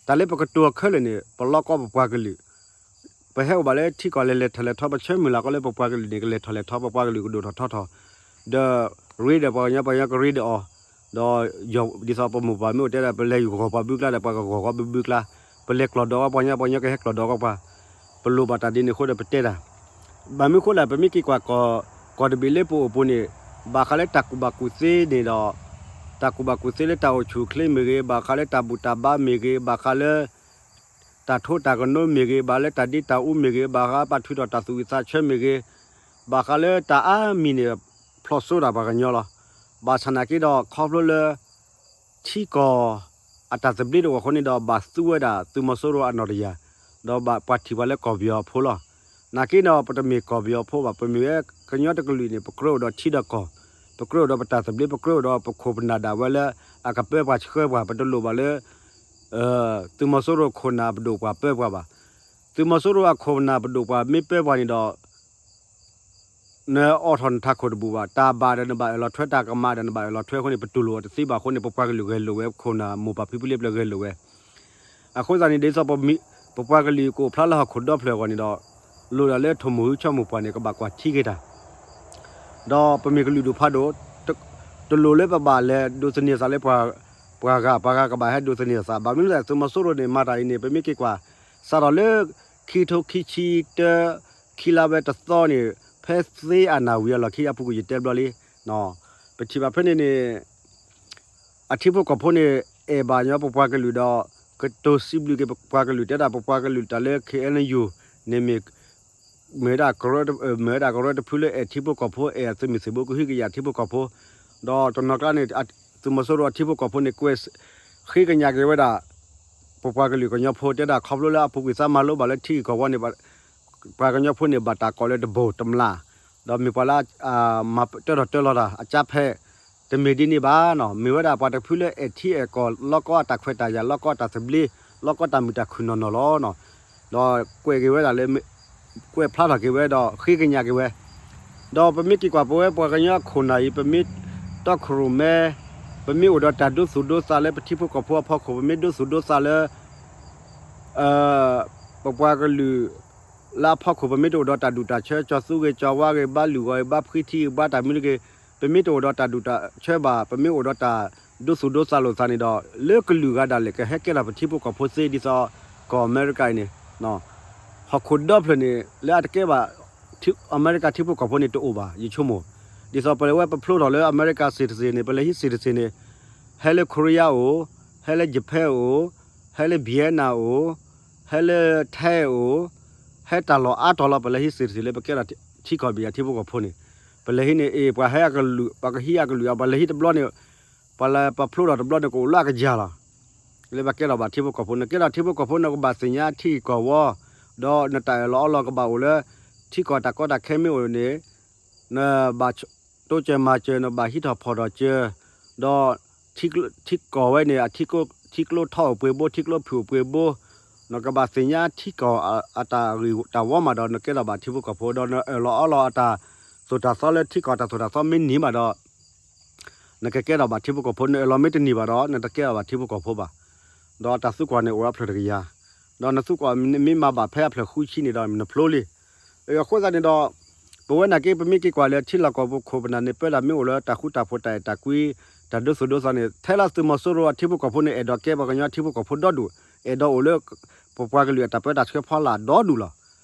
တၢ်လၢပကတိၤခဲလၢာ်န့ၣ် ပလီကီပပှၤကလုာ် ပဟဲအိၣ်ဘၣ်လၢထံကီၢ်လဲၤလဲၤထီၣ်လဲၤထီ ပဆၢမုၢ်လၢ်ကီးလၢပပှၤကလုာ်န့ၣ် ကလဲၤထီၣ်လဲၤထီ ပပှၤကလုာ်ကဒိၣ်ထီၣ်ထီထီၣ်, ဒီးရ့ဒီးပှၤကညီ ပှၤကညီကရ့ဒီးအီၤ, ဒီးဒ်သိးပမိၢ်ပၢ်မ့ၢ်အိၣ်တဲဒၣ် ပလဲၤဂီၤပှၤဘုကျါဒီး ပှၤကဂီၤကီးဘုဘုကျါ, ပလဲၤကျီၢ်ဒီးပှၤကညီ ပှၤကညီကဟဲကျီၢ်ဒီးကီးပှၤ, ပလိၣ်ဘၣ်တၢ်ဒ်န့ၣ်အဃိဒီးပတဲတၢ်. ဘၣ်မနုၤအဃိလဲၣ် ပမ့ၢ်က့ၤကွၢ်ကီၢ်တဘ့ၣ်လၢပအိၣ်ပူၤန့ၣ် ဘၣ်ဃးလၢတၢ်ကူၣ်ဘၣ်ကူၣ်သ့န့ၣ်ဒီး တၢ်ကူၣ်ဘၣ်ကူၣ်သ့လၢတၢ်အိၣ်ဆူၣ်အိၣ်ချ့မ့ၢ်ဂ့ၤ, ဘၣ်ဃးလၢတၢ်ဘူၣ်တၢ်ဘါမ့ၢ်ဂ့ၤ, ဘၣ်ဃးလၢ တၢ်ထိတၢ်ကနိမ့ၢ်ဂ့ၤ, ဘၣ်ဃးလၢတၢ်ဒ့တၢ်အူမ့ၢ်ဂ့ၤ, ဘၣ်ဃးပာ်ထုးထီၣ်တၢ်သူၣ်ဝံၣ်သးဆၢမ့ၢ်ဂ့ၤ, ဘၣ်ဃးလၢတၢ်အါမံၤန့ၣ် ဖျိးစိဒၣ်ပှၤကညီလီၤ. ဘၣ်ဆၣ်နာ်က့ဒီး ခီဖျိလၢ ထံကီၢ်အတၢ်သဘျ့တအိၣ်အဃိန့ၣ်ဒီး ဘၣ်သူဝဲဒၣ်သုးမီၤစိရိၤအနီၢ်တယၢ်, ဒီးဘၣ်ပှၤထံၣ်ပှၤလၢကီၢ်ပယီၤအဖိလီၤ. နာ်က့ဒီး ပတမ့ၢ်ကီၢ်ပယီၤအဖိဘၣ်, ပမ့ၢ်ဝဲကညီတကလုာ်န့ၣ် ပကြၢးအိၣ်ဒီးထံဒီးကီၢ်, ပကြၢးအိၣ်ဒီးပတၢ်သဘျ့, ပကြၢးအိၣ်ဒီးပခိၣ်ပနၢ်ဒၣ်ဝဲလၢ အကပၢပှၤဆှၢပှၤ, ပတလိၣ်ဘၣ်လၢ သုးမီၤစိရိၤခိၣ်နၢ်ပဒိၣ်ပှၤပၢပှၤဘၣ်. သုးမီၤစိရိၤအခိၣ်ပနၢ်ပဒိၣ်ပှၤမ့ၢ်ပၢပှၤန့ၣ်ဒီး နအိးထီၣ်နထးခိၣ်တဘူၣ်ဘၣ်, တၢ်ဘၣ်ဒီးနဘၣ်အၢၣ်လီၤထွဲ, တၢ်ကမၣ်ဒီးနဘၣ်အၢၣ်လီၤထွဲအဃိန့ၣ် ပတူၢ်လိာ်အီၤတသ့ဘၣ်အဃိန့ၣ် ပပှၤကလုာ်ဂဲၤလိာ်ဝဲ, ခိၣ်နၢ်မိၢ်ပၢ်ဖံဖုလၢပျၢၤဂဲၤလိာ်ဝဲ. အဃိသတးန့ၣ် ဒ်သိး ပပှၤကလုာ်ကအိၣ်ဖျါလၢဟီၣ်ခိၣ်ဒီဖျၢၣ်အဂီၢ်န့ၣ်ဒီး လိၣ်ဒၣ်လၢထိၣ်မုၢ်ဟုဆီမိၢ်ပှၢ်န့ၣ် ကဘၣ်ကွၢ်ထံက့ၤတၢ် ဒီးပမ့ၢ်ကလုာ်ဒူၣ်ဖးဒိၣ်, တလိၣ်လၢပဘၣ်လဲၤဒိးသန့ၤသးလၢပှၤဂၤ, ပှၤဂၤကဘၣ်ဟဲဒိးသန့ၤသး. ဘၣ်မနုၤလဲၣ်, သုးမီၤစိရိၤန့ၣ် မၤတၢ်အံၤန့ၣ် ပမ့ၢ်က့ၤကွၢ်, စးထီၣ်လၢ ခံကထိခံဆံတၢ ခံလါဝဲတသီန့ၣ်, ဖဲသ့အနၢ်ဝံၤအလီၢ်ခံ အပူၤကွံာ်ယတဲဘျီလံ, ပထံၣ်ဘၣ်ဖဲန့ၣ်န့ၣ် အထံဖိကီၢ်ဖိန့ၣ် အဲၣ်ဘၣ်ညီပပှၤကလုာ်ဒီး ကတိၤစံးဘျုးက့ၤ ပပှၤကလုာ် တဲဒၣ်ပပှၤကလုာ်တၢ်လၢ ခ့ၣ်အဲၣ်ယူၣ် န့ၣ်မ့ၢ် မ့ၢ်ဝဲဒၣ်ကရၢတဖုလၢအဲၣ်ထံဖိကီၢ်ဖိ, အဲၣ်အသုးမုၢ်သံၣ်ဘိ ကဟုကယာ်ထံဖိကီၢ်ဖိ, ဒီးတနီၤကျါန့ၣ် သုးမီၤစိရိၤအထံဖိကီၢ်ဖိန့ၣ် ကွဲးဃ့ကညးက့ၤဝဲဒၣ် ပပှၤကလုာ်ကညီဖိ တဲဒၣ်ခီဖျိလၢအပူၤကွံာ်သးမၤလိဘၣ်လၢထံဂုၤကီၢ်ဝီန့ၣ် ပှၤကညီဖိန့ၣ် ဘၣ်တၢ်ကိးလၢတဘိၣ်တမျၢ်, ဒီးမ့ၢ်ပှၤလၢ မၤတၢထီၣ်တၢလီၤတၢ်အကါဖဲ တမ့ၢ်ဒ်န့ၣ်ဘၣ်နီၤ, မ့ၢ်ဝဲဒၣ်ပှၤတဖုလၢအဲၣ်ထံအဲၣ်ကီၢ် လီၢ်ကီအတၢ်ခွဲးတၢ်ယာ် လီၢ်ကီတၢ်သဘျ့ လီၢ်ကီတၢ်မုာ်တၢ်ခုၣ်နီၢ်နီၢ်လီၤ. ဒီးကွဲးက့ၤဝဲဒၣ်လၢ ကွဲးဖျါထီၣ်က့ၤဝဲဒီးဃ့ကညးက့ၤဝဲ, ဒီးပမ့ၢ်က့ၤကွၢ်ပဝဲပှၤကညီအခိၣ်နၢ်အံၤ ပမ့ၢ်တီခိၣ်ရိၣ်မဲ, ပမ့ၢ်အိၣ်ဒီးတၢ်ဒိသူၣ်ဒိသးလၢပထံဖိကီၢ်ဖိအဖီခိၣ်, ပမ့ၢ်ဒိသူၣ်ဒိသးလၢ ပပှၤကလုာ် လၢအဖီခိၣ် ပမ့ၢ်တအိၣ်ဒီးတၢ်ဒူၣ်တၢ်ဆၢ ကၠီၤသူဂ့ၤကၠီၤဝါဂ့ၤ ဘါလုာ်ဂီၤဂ့ၤ ဘါဖှံထံဂ့ၤ ဘါတၢ်မနုၤဂ့ၤ, ပမ့ၢ်တအိၣ်ဒီးတၢ်ဒူၣ်တၢ်ဆၢဘၣ်, ပမ့ၢ်အိၣ်ဒီးတၢ်ဒိသူၣ်ဒိသးလိာ်သးန့ၣ်ဒီး လၢကလုာ်ဂၤဒၣ်လဲာ် ကဟဲကဲထီၣ်ပထံဖိကီၢ်ဖိသ့ ဒ်သိး ကီၢ်အမဲရကၤအံၤန့ၣ် ဟီၣ်ခိၣ်ဒီဖျၢၣ်န့ၣ် လၢအတကဲဘၣ် အမဲရကၤထံဖိကီၢ်ဖိန့ၣ်တအိၣ်ဘၣ် ယဆိကမိၣ်, ဒ်သိးပဝဲပဖျိထီၣ်လၢအမဲရကၤ citizen န့ၣ် ပလဲၤဟံး citizen န့ၣ် ဟဲလၢ Korea အိၣ်, ဟဲလၢ Japan အိၣ်, ဟဲလၢ Vietnam အိၣ်, ဟဲလၢ Thai အိၣ်, ဟဲတၢ်လီၢ်အါတီၤလီၤ ပလဲၤဟံး citizen လၢပကဲထီၣ် ထံကီၢ်ဘၣ်ယၤထံဖိကီၢ်ဖိန့ၣ်, ပလဲၤဟံးန့ၣ် အ့ၣ် ပှၤဟဲအကလုာ် ပှၤကဟံးအကလုာ် ပလဲၤဟံးတဘျီန့ၣ် ပှၤလၢပဖျိထီၣ်တဘျီန့ၣ် ကအိၣ်လၢအကယၤလီၤ. လၢပကဲထီၣ်ဘၣ်ထံဖိကီၢ်ဖိ နကဲထီၣ်ထံဖိကီၢ်ဖိ နကဘၣ်သ့ၣ်ညါထံကီၢ်ဝီ, ဒီးနတၢ်အၢၣ်လီၤအီလီၤကဘၣ်အိၣ်လၢ ထံကီၢ်တၢ်ကီတၢ်ခဲမ့ၢ်အိၣ်န့ၣ် နဘၣ်တိစၢၤမၤစၢၤ နဘၣ်ဟံးထီၣ်ဖီၣ်ထီၣ်စၢၤ, ဒီး ထံကီၢ်ဝဲန့ၣ် ထံကျိထီအိၣ်ပှဲၤဘိ ထံကျိဖုၣ်အိၣ်ပှဲၤဘိ, နကဘၣ်သ့ၣ်ညါထံကီၢ်အတၢ်ဂ့ၢ်တၢ်ဝီမးဒီး နကဲထီၣ်ဘၣ်ထံဖိကီၢ်ဖိ ဒီးနအၢၣ်လီၤအီလီၤအတၢ်သိၣ်တၢ်သီလၢထံကီၢ်တၢ်သိၣ်တၢ်သီမ့ၢ်န့ၢ်ဘၣ်ဒီး နကကဲထီၣ်ဘၣ်ထံဖိကီၢ်ဖိ, နအၢၣ်လီၤမ့ၢ်တန့ၢ်ဘၣ်ဒီး နတကဲထီၣ်ဘၣ်ထံဖိကီၢ်ဖိဘၣ်. ဒီးတၢ်သံကွၢ်န့ၣ်အိၣ်အဖျၢၣ်တကယၤ, ဒီးနသံကွၢ်မ့ၢ်မၤဘၣ်ဖဲအဖျၢၣ်ဃုဆံန့ၣ်ဒီး နဖျိလံ. အဃိသတးန့ၣ်ဒီး ပဝဲနာ်က့ ပမ့ၢ်က့ၤကွၢ်လၢထံလီၢ်ကီၢ်ပူၤခိၣ်ပနၢ်န့ၣ် ပၢဒၣ်မ့ၢ်အိၣ်လၢတၢ်ဃူတၢ်ဖိး တၢ်အဲၣ်တၢ်ကွံ တၢ်ဒိသူၣ်ဒိသးန့ၣ် ထဲလၢသုးမီၤစိရိၤအထံဖိကီၢ်ဖိန့ၣ် အဲၣ်ဒိးကဲပှၤကညီထံဖိကီၢ်ဖိဒီဒူၣ်, အဲၣ်ဒိးအိၣ်လၢ ပပှၤကလုာ်အတၢ်ပၢတၢ်ဆှၢဖီလာ်ဒီဒူၣ်လီၤ.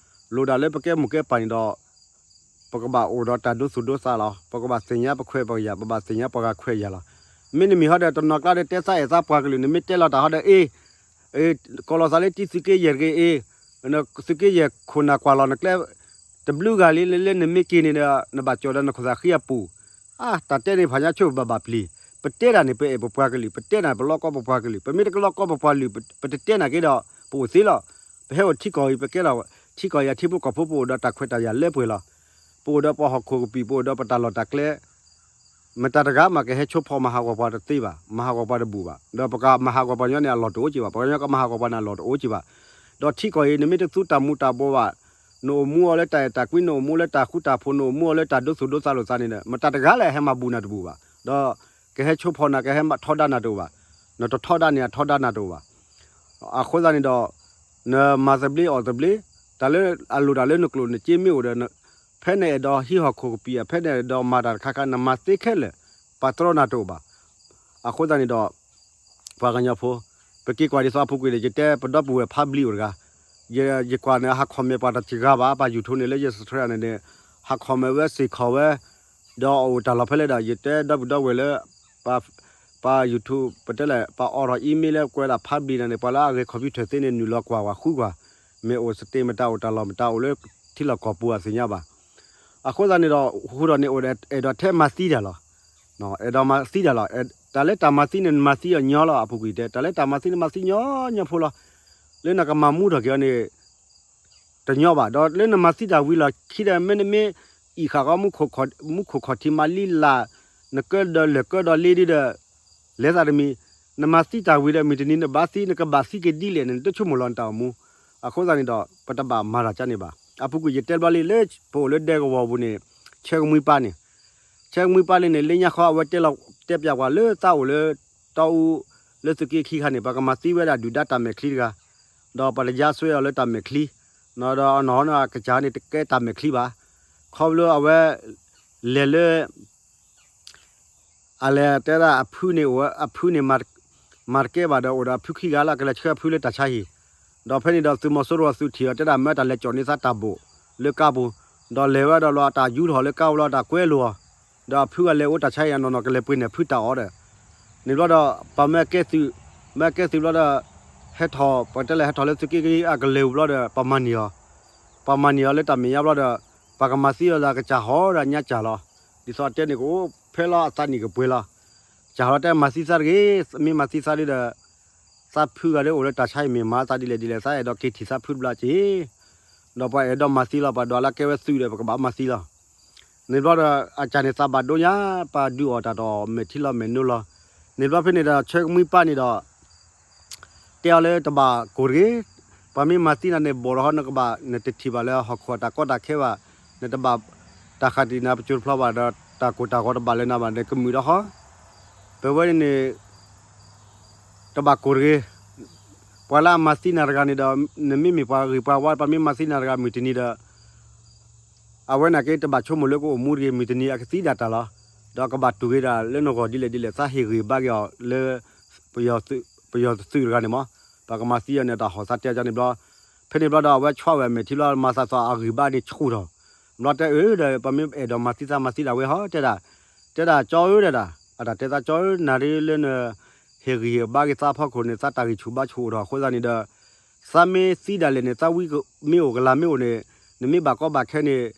လိၣ်ဒၣ်လၢပကဲမိၢ်ကဲပၢ်န့ၣ်ဒီး ပကဘၣ်အိၣ်ဒီးတၢ်ဒိသူၣ်ဒိသးလီၤ. ပကဘၣ်သ့ၣ်ညါပခွဲးပယာ်, ပဘၣ်သ့ၣ်ညါပှၤဂၤခွဲးယာ်လီၤ. မ့တမ့ၢ်ဟီဒီး တနီၤကျါဒီး တဲသးအဲၣ်သးပှၤကလုာ်န့ၣ် မ့ၢ်တဲလီၤတၢ်ဟီဒီး အ့ၣ် ကိးလီၤသးလၢတံသုးက့ယဲၢ်တဂ့ၤအ့ၣ်, သုးက့ယဲၢ်ခိၣ်နၢ်ကွၢ်လီၤနကျဲ တဘျုးဂၤလံ လၢနမ့ၢ်က့ၤန့ၣ်ဒီး နဘၣ်ကၠီၣ်ဒီးနခိၣ်သးဃံအပူၤ, အါ တၢ်တဲန့ၣ် ဖးညါဆိဘၣ်ဘၣ်ပျံၤ, ပတဲတၢ်န့ၣ် ပအဲၣ်ပပှၤကလုာ်, ပတဲတၢ်န့ၣ် ပလီၢ်ကီပပှၤကလုာ်, ပမ့ၢ်တကလီၢ်ကီပပှၤကလုာ် ပတတဲနာ်က့ဒီး ပအိၣ်သ့လီၤ. ပဟဲအိၣ်ထံကီၢ်အံၤ ပကဲထီၣ် ထံကီၢ်အံၤအထံဖိကီၢ်ဖိ ပအိၣ်ဒီးတၢ်ခွဲးတၢ်ယာ်လၢပှဲၤလီၤ. ပအိၣ်ဒီးပဟီၣ်ခိၣ်ကပံာ် ပအိၣ်ဒီးပတၢ်လီၢ်တၢ်ကျဲ မတၤတဂၤမးကဟဲဆိဖီမၤဟးဂီၤပှၤတသ့ဘၣ်. မၤဟးဂီၤပှၤတဘူၣ်ဘၣ်. ဒီးပကမၤဟးဂီၤပှၤကညီန့ၣ် အလီၢ်တအိၣ်က့ဘၣ်. ပှၤကညီကမၤဟးဂီၤပှၤန့ၣ် အလီၢ်တအိၣ်က့ဘၣ်. ဒီးထံကီၢ်အံၤ နမ့ၢ်တသူတၢ်မူၤတၢ်ဘှီးဘၣ်, နအိၣ်မူအီၤလၢတၢ်အဲၣ်တၢ်ကွံ, နအိၣ်မူလၢတၢ်ဃူတၢ်ဖိး, နအိၣ်မူအီၤလၢတၢ်ဒိသူၣ်ဒိသးလိာ်သးန့ၣ်ဒီး မတၤတဂၤလၢအဟဲမၤဘူးနၤတဘူၣ်ဘၣ်. ဒီးကဟဲဆိဖီနၤ, ကဟဲထီဒါနၤတအိၣ်ဘၣ်. နတထီဒါန့ၣ် အထီဒါနၤတအိၣ်ဘၣ်. အဃိသတးန့ၣ်ဒီး နမၤသဘျ့အီၣ်သဘျ့, တၢ်လၢအလိၣ်တၢ်လၢနကျိၣ်နစ့မ့ၢ်အိၣ်ဒီး ဖဲနအဲၣ်ဒိးဟံးဟီၣ်ခိၣ်ကပံာ်, ဖဲနအဲၣ်ဒိးမၤတၢ်တခါခါ နမၤသ့ခဲလၢာ်, ပာ်တြီနၤတအိၣ်ဘၣ်. အဃိသတးန့ၣ်ဒီး ပှၤကညီဖိ, ပက့ၤကွၢ်ဒ်သိးအပူၤကွံာ်န့ၣ် ယတဲပဒီပုၢ်ဝဲၢ်ဖးဘျံးအိၣ်တဂၤ, ယကွၢ်န့ၣ် ဟး comment ပှၤတစှၤဘၣ်, ပှၤ YouTube န့ၣ်လၢယ subscribe န့ၣ်န့ၣ် ဟး comment ဝဲစ့ၢ်ကီးဝဲ, ဒီးအအိၣ်တၢ်လီၢ်ဖဲလဲၣ်ဒီး ယတဲဒီပုၢ်ဒီဝဲၢ်လၢ ပ ပ YouTube ပတဲလဲၣ် ပအိးထီၣ် email လၢကွဲးဒၣ်ဖးဘျံးနၤန့ၣ် ပှၤလၢအဂဲၤ computer သ့န့ၣ် နုာ်လီၤကွၢ်ဝဲဃုကွၢ်, မ့ၢ်အိၣ် statement မတၤအိၣ်တၢ်လီၢ်မတၤအိၣ်လၢထံလီၢ်ကီၢ်ပူၤအသ့ၣ်ညါဘၣ်. အဃိသတးန့ၣ်ဒီး ဟူထီၣ်န့ၣ်အိၣ်ဒီး အဲၣ်ဒိးထဲမၤသံတၢ်လီၤ. အဲၣ်ဒိးမၤသံတၢ်လီၤ. တၢ်လၢတၢ်မၤသံန့ၣ် နမၤသံအီၤညီလီၤ အပူၤကွံာ်တဲ, တၢ်လၢတၢ်မၤသံန့ၣ် မၤသံညီညီဖိလီၤ. လၢနကမၤမူထီၣ်က့ၤအီၤန့ၣ် တညီဘၣ်. ဒီးလၢနမၤသံတၢ်ဝံၤလီၢ်ခံဒီး မ့တမ့ၢ်အံၤဃာ်ဃီ မူခိၣ်ခီၣ်ထံးမၤလံလၢ်, နကၢဒီးလၢၢ်ကၢဒီးလ့ဒ်ဒီး လဲၤသးတမံၤ, နမၤသံတၢ်ဝံၤဒီး မုၢ်တနံၤနဘၣ်သံ နကဘၣ်သံက့ၤဒ်လဲၣ်န့ၣ် နတဆိကမိၣ်လီၤနတၢ်အိၣ်မူ. အဃိသတးန့ၣ်ဒီး ပတဘၣ်မၤတၢ်ကါန့ၣ်ဘၣ်. အပူၤကွံာ်ယတဲဘျီလံ လၢပအိၣ်လၢဒဲကဝီၤပူၤန့ၣ် ဆၢကမှံပၢ်န့ၣ်, ဆၢကမှံပၢ်လၢန့ၣ် လၢညါဃီအဝဲတဲလီၤတဲပၠးပှၤလၢသးအိၣ်လၢ တီအူ လၢသုးက့ခံခါန့ၣ် ပှၤကမၤသံဝဲဒၣ်ဒုၣ်ဒါတၢ်မဲာ်ချံတဂၤ, ဒီးပှၤတယါစွဲအီၤလၢတၢ်မဲာ်ချံ, ဒီးအနီၢ်နီၢ်အကစၢ်န့ၣ် တကဲတၢ်မဲာ်ချံဘၣ်, ခီဖျိအဝဲ လဲၤလၢ အလဲၤတဲဒၣ်အဖုန့ၣ်အိၣ်ဝဲ အဖုန့ၣ် မၤတကဲဘၣ်ဒီး အိၣ်ဒီးအဖုခံဂၤလၢကလဲၤဆှၢအဖုလၢတၢ်ဆါဟံၣ်, ဒီးဖဲန့ၣ်ဒီးသုးမီၤစိရိၤအသုးထံၣ်အီၤတဲဒၣ်မၢတၢ်လဲၤကၠီၣ်န့ၢ်သးတၢ်ဘိၣ်လၢကါပူၤ, ဒီးလဲၤဝဲဒီးလီၤအတၢ်ယူထီၣ်လၢကါပူၤလီၤ တၢ်ကွဲလိာ်အီၤ, ဒီးအဖုဂၤလဲၤအိၣ်တၢ်ဆါဟံၣ်အနီၢ်နီၢ်ကလဲၤပှ့ၤန့ၢ်အဖုတၢ်အီၣ်ဒီး, န့ၣ်ဘျီဒီး ပှၤမၢကဲသုး, မၢကဲသုးဘျီဒီး ဟဲထီၣ် ပှၤတဲလၢဟဲထီၣ်လၢသုးက့အကလဲၤဝံၤဘျီဒီး ပှၤမၤန့ၢ်အီၤ ပှၤမၤန့ၢ်အီၤလၢတၢ်မဲာ်ညါဘျီဒီး ပှၤကမၤသံအီၤဒီးကစၢ်ဟီဒီးညါစၢ်လီၤ. ဒ်သိးတဲန့ၣ်ကအိၣ်ဖဲလီၤအသးနံၣ်ကပှ့ၤလီၤ. ကစၢ်ဟီတဲမၤသံသးတဂ့ၤ, မ့ၢ်မၤသံသးဒ်ဒီး သးဖုဂၤဒ်အိၣ်လၢတၢ်ဆါအံၤမ့ၢ်မၤသးဒ်လဲၣ်ဒ်လဲၣ် သးအဲၣ်ဒိးက့ၤထံၣ်သးဖုတဘျီက့ၤ, ဒီးပှၤအဲၣ်ဒိးမၤသံလီၤ ပှၤဒွးလၢကဲဝဲသုးဒီး ပကဘၣ်မၤသံလီၤ. န့ၣ်ဘျီဒီး အကစၢ်န့ၣ်သးဘၣ်ဒိညါ, ပှၤဒုးအီၣ်တၢ်ဒီးမဲာ်ထံလီၤမဲာ်နိလီၤ. န့ၣ်ဘျီဖဲန့ၣ်ဒီး ဆၢကမှံပၢ်န့ၣ်ဒီး တဲအီၤလၢတဘၣ်ကိၢ်တဂ့ၤ, ပှၤမ့ၢ်မၤသံနၤန့ၣ် ဘိးဒီးဟီ နကဘၣ် နတထံၣ်ဘၣ်လၢဟီၣ်ခိၣ်အတၢ်ကီတၢ်ခဲဘၣ်, နတဘၣ်တၢ်ဃၣ်တံၢ်နၤပစိၤတဖျီဘၣ်ဒီး တၢ်ကိၢ်တၢ်ဂီၤတဘၣ်လၢနၤဘၣ် နကမုာ်ဒီးဟီ, ပဝဲန့ၣ်န့ၣ် တဘၣ်ကိၢ်တဂ့ၤ, ပှၤလၢအမၤသံနၤတဂၤန့ၣ်ဒီး နမ့မ့ၢ်ပှၤဂ့ၤပှၤဝါ ပှၤမ့ၢ်မၤသံနၤတဂၤမုၢ်တနံၤဒီး အဝဲန့ၣ်က့တဘၣ်ဆိကမိၣ်လၢကအိၣ်မူတဂ့ၤ မုၢ်တနံၤအကသံဒၣ်တၢ်လီၤ. ဒီးကဘၣ်တူၢ်က့ၤဒၣ်လၢနဂီၢ်ဒ်လဲၣ်ဒ်လဲၣ် သးဟ့ၣ်ဂံၢ်ဘါက့ၤအီၤလၢ ပယီၤသုးတဂၤန့ၣ်မး, ပှၤကမၤသံအီၤန့ၣ် တၢ်ဟီၣ်သးတဲအီၤန့ၣ်ဘျီ, ဖဲန့ၣ်ဘျီဒီးအဝဲဆွးဝဲမဲာ်ထံဘျီ မၤသးသီအဂံၢ်ဘါန့ၣ်ဆူၣ်ထီၣ်, ဘျီတဲအၢဒီး ပမ့ၢ်အဲၣ်ဒိးမၤသံသးမၤသံဒၣ်ဝဲဟီတဲဒၣ်, တဲဒၣ်ကၠီဧၢတဲဒၣ်, အတၢ်တဲသးကၠီဧၢ နၤဒ်လၢန ဟ့ၣ်ဂံၢ်ဟ့ၣ်ဘါက့ၤသးအဖီခိၣ်န့ၣ် သးတၢ်ဂံၢ်ဆူၣ်ဘါဆူၣ်အိၣ်ထီၣ်အဃိသတးန့ၣ်ဒီး သးမ့ၢ်သံဒၣ်လဲာ်န့ၣ် သးဝံမ့ၢ်အိၣ်ကလၤမ့ၢ်အိၣ်န့ၣ် နမ့ၢ်ဘၣ်ကီဘၣ်ခဲန့ၣ်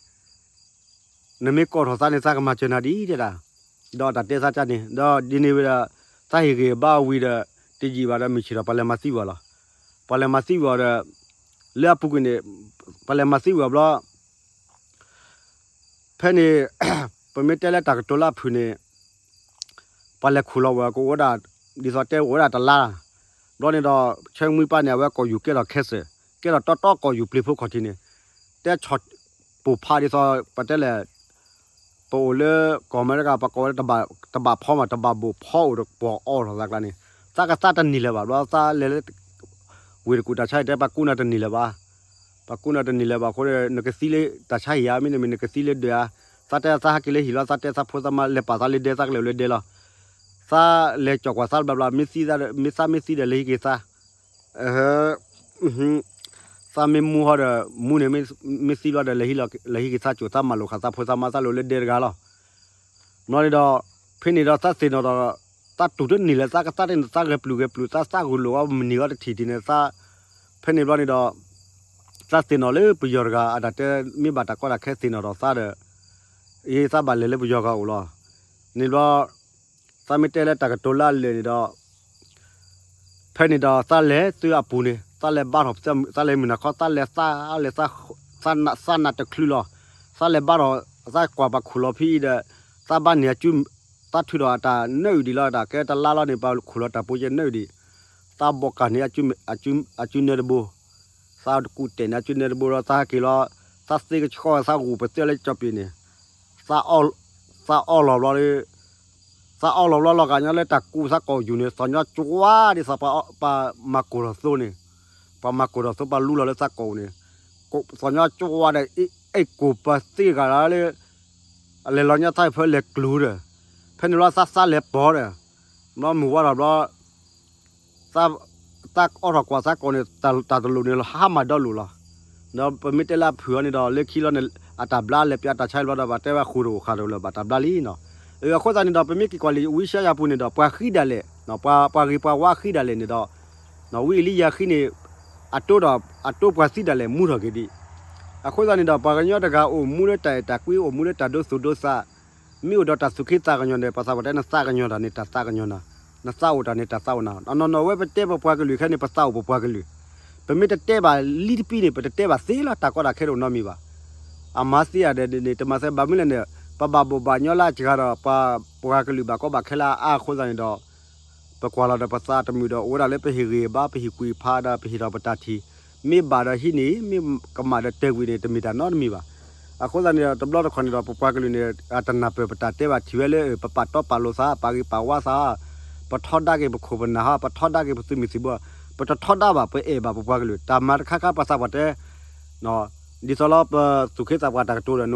နမ့ၢ်ကိးထီၣ်သးန့ၣ် သးကမၤစၢၤနၤဒ်တဲဒၣ်, ဒီးတၢ်တဲသးကန့ၣ် ဒီးဒ်န့ၣ်ဝံၤဒီး သးဟ့ၣ်ဂံၢ်ဟ့ၣ်ဘါဝံၤဒီး တယံာ်ဘၣ်ဒီးမုၢ်ဆ့ၣ်ထီၣ်ပှၤလဲၤမၤသံဝဲလီၤ. ပှၤလဲၤမၤသံဝဲဒီး လၢအပူၤကွံာ်န့ၣ် ပှၤလဲၤမၤသံဝဲဘျီ ဖဲန့ၣ် ပမ့ၢ်တဲလၢတၢ်ကတိၤလၢအဖုၣ်န့ၣ် ပှၤလဲၤခူၣ်လီၤဝဲ ကအိၣ်ဝဲဒၣ် ဒ်သိးတဲအိၣ်ဝဲဒၣ်တလါ, ဘျီန့ၣ်ဒီး ဆၢမုၢ်ပၢ်န့ၣ် အဝဲကိးယူၤကဲထီၣ်ခဲစၢၣ် ကဲထီၣ်တီတီကိးယူၤပျံၤဖိခီၣ်ထံးန့ၣ် တဲဆီၣ်ပိၢ်ဖးဒ်သိး ပတဲလဲၣ် ပအိၣ်လၢကီၢ်အမဲရကၤ ပကိးဝဲလၢ တဘၣ်ဖီမး တဘၣ်ဘိၣ်ဖီအိၣ်ဒီးပှၤအီၣ်ထီၣ်သးကျါန့ၣ် သးကသးတနံၤလၢၤဘၣ် ဘျီသးလဲၤလၢ ဝ့ၢ်တကူၣ်တၢ်ဆါအံၤတဲ ပှၤကူနၤတနံၤလၢၤဘၣ်, ပှၤကူနၤတနံၤလၢၤဘၣ်အဃိ နကသံလၢတၢ်ဆါဟံၣ်ဧါ မ့တမ့ၢ်နကသံလၢဒၢးဧါ, သးတဲသးဟဲက့ၤလၢဟံၣ်လီၤ သးတဲသးဖိသးမါလဲၤပာ်သးလၢဒဲ သးကလဲၤအိၣ်လၢဒဲလီၤ, သးလဲၤကၠီၣ်ကွၢ်သးဘျီဘျီ မ့ၢ်သံသး မ့ၢ်သးမ့ၢ်သံဒီးလဲၤဟံးက့ၤသး သးမ့ၢ်မူဟီဒီး မူန့ၣ် မ့ၢ်သံဘျီဒီး လဲၤဟံးက့ၤသးကိၤ သးမၤလိာ်ဃာ်သးဖိသးမါသးလိၤလၢဒဲတဂၤလီၤ. ဘျီန့ၣ်ဒီး ဖဲန့ၣ်ဒီးသးသ့ၣ်နီၣ်ဒီး သးတူၢ်တန့ၢ်လၢၤ သးကသးတန့ၢ် သးဂဲၤပျုၢ်ဂဲၤပျုၢ် သးသးဂုာ်လိာ်အီၤမနံၤအီၤတထံၣ်ထံၣ်န့ၣ် သး ဖဲန့ၣ်ဘျီန့ၣ်ဒီး သးသ့ၣ်နီၣ်လၢပယီၤတဂၤ အတၢ်တဲမ့ၢ်ဘၣ်တၢ်ကီတၢ်ခဲသ့ၣ်နီၣ်ဒီးသးဒီး အ့ သးဘၣ်လဲၤလၢပယီၤဂၤအိၣ်လီၤ. န့ၣ်ဘျီ သးမ့ၢ်တဲလၢတၢ်ကတိၤလၢအလၢာ်န့ၣ်ဒီး ဖဲန့ၣ်ဒီးသးလဲၤသုးအပူၤန့ၣ် သးလဲၤဘါထီၣ် သးလဲၤမုၢ်နၤခီ သးလဲၤသးလဲၤ သးနးတချုးလီၤ. သးလဲၤဘါထီၣ် သးကွၢ်ပှၤခူၣ်လီၤဖဲအံၤဒီး သးဘါန့ၢ် သးထုးထီၣ်အတၢ်နၢအုၣ်ဒံးလီၤ တၢ်ကဲတလါလီၤန့ၣ် ပှၤခူၣ်လီၤတၢ်ပိကဲနၢအုၣ်ဒံး သးဘိးကၢ်န့ၢ် အစုနၢတဘိ သးတကူးတဲာ်န့ၣ် အစုနၢတဘိဒီး သးဟဲက့ၤလီၤ သးသ့ကဆှီ သးဂုာ်ပသ့လၢကၠီပံၤန့ၣ် သးအီၣ်လီၤဘျီ သးအီၣ်လီၤဘျီလီၤဂာ်ညီလၢတၢ်ကူးသးကိာ်ယူၤန့ၣ် သီၣ်ညီကၠွါဒ်သိးပှၤမၤကိၢ်ထီၣ်သိန့ၣ် ပှၤမၤကိၢ်ထီၣ်သိ ပှၤလူလီၤလၢသးကိာ်န့ၣ် သီၣ်ညီကၠွါဒီး အဲၣ်ကိာ်ပသ့ဂၤလၢ အလဲၤလီၤညါသးဖဲလဲၤကျိၤဒီး ဖဲန့ၣ်ဘျီသးသးလဲၤပီၤဒီး ဘျီမုၢ်ဝါထီၣ်ဘျီ သးအီၣ်ထီၣ်ကွၢ်သးကိာ်န့ၣ် တၢ်တလိၣ်န့ၣ် ဟးမၤဒီလိာ်လီၤ. ဒီးပမ့ၢ်တဲလၢအဖုၣ်အီၤန့ၣ်ဒီး လၢခံလီၤန့ၣ် အတၢ်ဘျါလဲၤပၠးတၢ်ဆါဘျီဒီး ဘၣ်တဲဝဲဃိာ်တအိၣ်ဃာ်တအိၣ်လၢၤဘၣ်တၢ်ဘျါလံနီၤ. အဃိသတးန့ၣ်ဒီး ပမ့ၢ်က့ၤကွၢ်လံာ်ဝံရှါယၤပူၤန့ၣ်ဒီး ပှၤဃံဒၣ်လဲာ် ပှၤဂ့ၤပှၤဝါဃံဒၣ်လဲာ်န့ၣ်ဒီး ဝံအ့လံယၤဃံန့ၣ် အတိဒီး အတိပှၤသံဒၣ်လဲာ်မူထီၣ်က့ၤဒံး. အဃိသတးန့ၣ်ဒီး ပှၤကညီတဂၤအိၣ်မူလၢတၢ်အဲၣ်တၢ်ကွံ အိၣ်မူလၢတၢ်ဒိသူၣ်ဒိသး မ့ၢ်အိၣ်ဒီးတၢ်သူၣ်က့သးကညီၤန့ၣ် ပှၤသးပှၢ်တဲ နသးကညီၤတၢ်န့ၣ် တၢ်သးကညီၤနၤ, နသးအိၣ်တၢ်န့ၣ် တၢ်သးအိၣ်နၤ. အနီၢ်နီၢ်ဝဲပတဲပပှၤကလုာ်ခဲန့ၣ် ပသးအိၣ်ပပှၤကလုာ်, ပမ့ၢ်တတဲဘၣ်လံတပံၤန့ၣ် ပတတဲဘၣ်သ့လီၤ တၢ်ကီတၢ်ခဲတအိၣ်နီတမံၤဘၣ်. အမၤသ့ဧါဒီးန့ၣ် တမၤသ့ဘၣ်မနုၤလဲၣ်န့ၣ် ပဘၣ်ဘိးဘၣ်ညီလၢအစှၤဒီး ပှၤပှၤကလုာ်ဘၣ်ကီဘၣ်ခဲလၢအအါအဃိသတးန့ၣ်ဒီး ပကွၢ်လီၤဒီးပသးတမုာ်ဒီး အိၣ်ဝဲဒၣ်လၢပဟ့ၣ်ဂံၢ်ဘါ ပဟ့ၣ်ကွံာ်ဖးဒီး ပဟ့ၣ်ထီၣ်ပတၢ်ထံၣ်, မ့ၢ်ဘၣ်ဒီးဟံးန့ၢ် မ့ၢ်ကမၣ်ဒီးတ့ၢ်ကွံာ်န့ၣ် တမ့ၢ်တၢ်နီတမံၤဘၣ်. အဃိသတးန့ၣ်ဒီး တဘျီတခီၣ်န့ၣ်ဒီး ပပှၤကလုာ်န့ၣ် အတနၢ်ပၢၢ်ပတၢ်တဲဘၣ် ထံၣ်ဝဲလၢ ပပာ်တီပာ်လိၤသး ပာ်ဂံၢ်ပာ်ဝါသး ပထီဒါက့ၤပခိၣ်ပနၢ်ဟီ ပထီဒါက့ၤပသုးမုၢ်သံၣ်ဘိ ပတထီဒါဘၣ် ပအဲၣ်ဘၣ်ပပှၤကလုာ် တၢ်မၤတခါခါပှၤသးပှၢ်တဲ ဒ်သိးလၢပသူၣ်က့သးပှၢ်တၢ်ကတိၤဒီး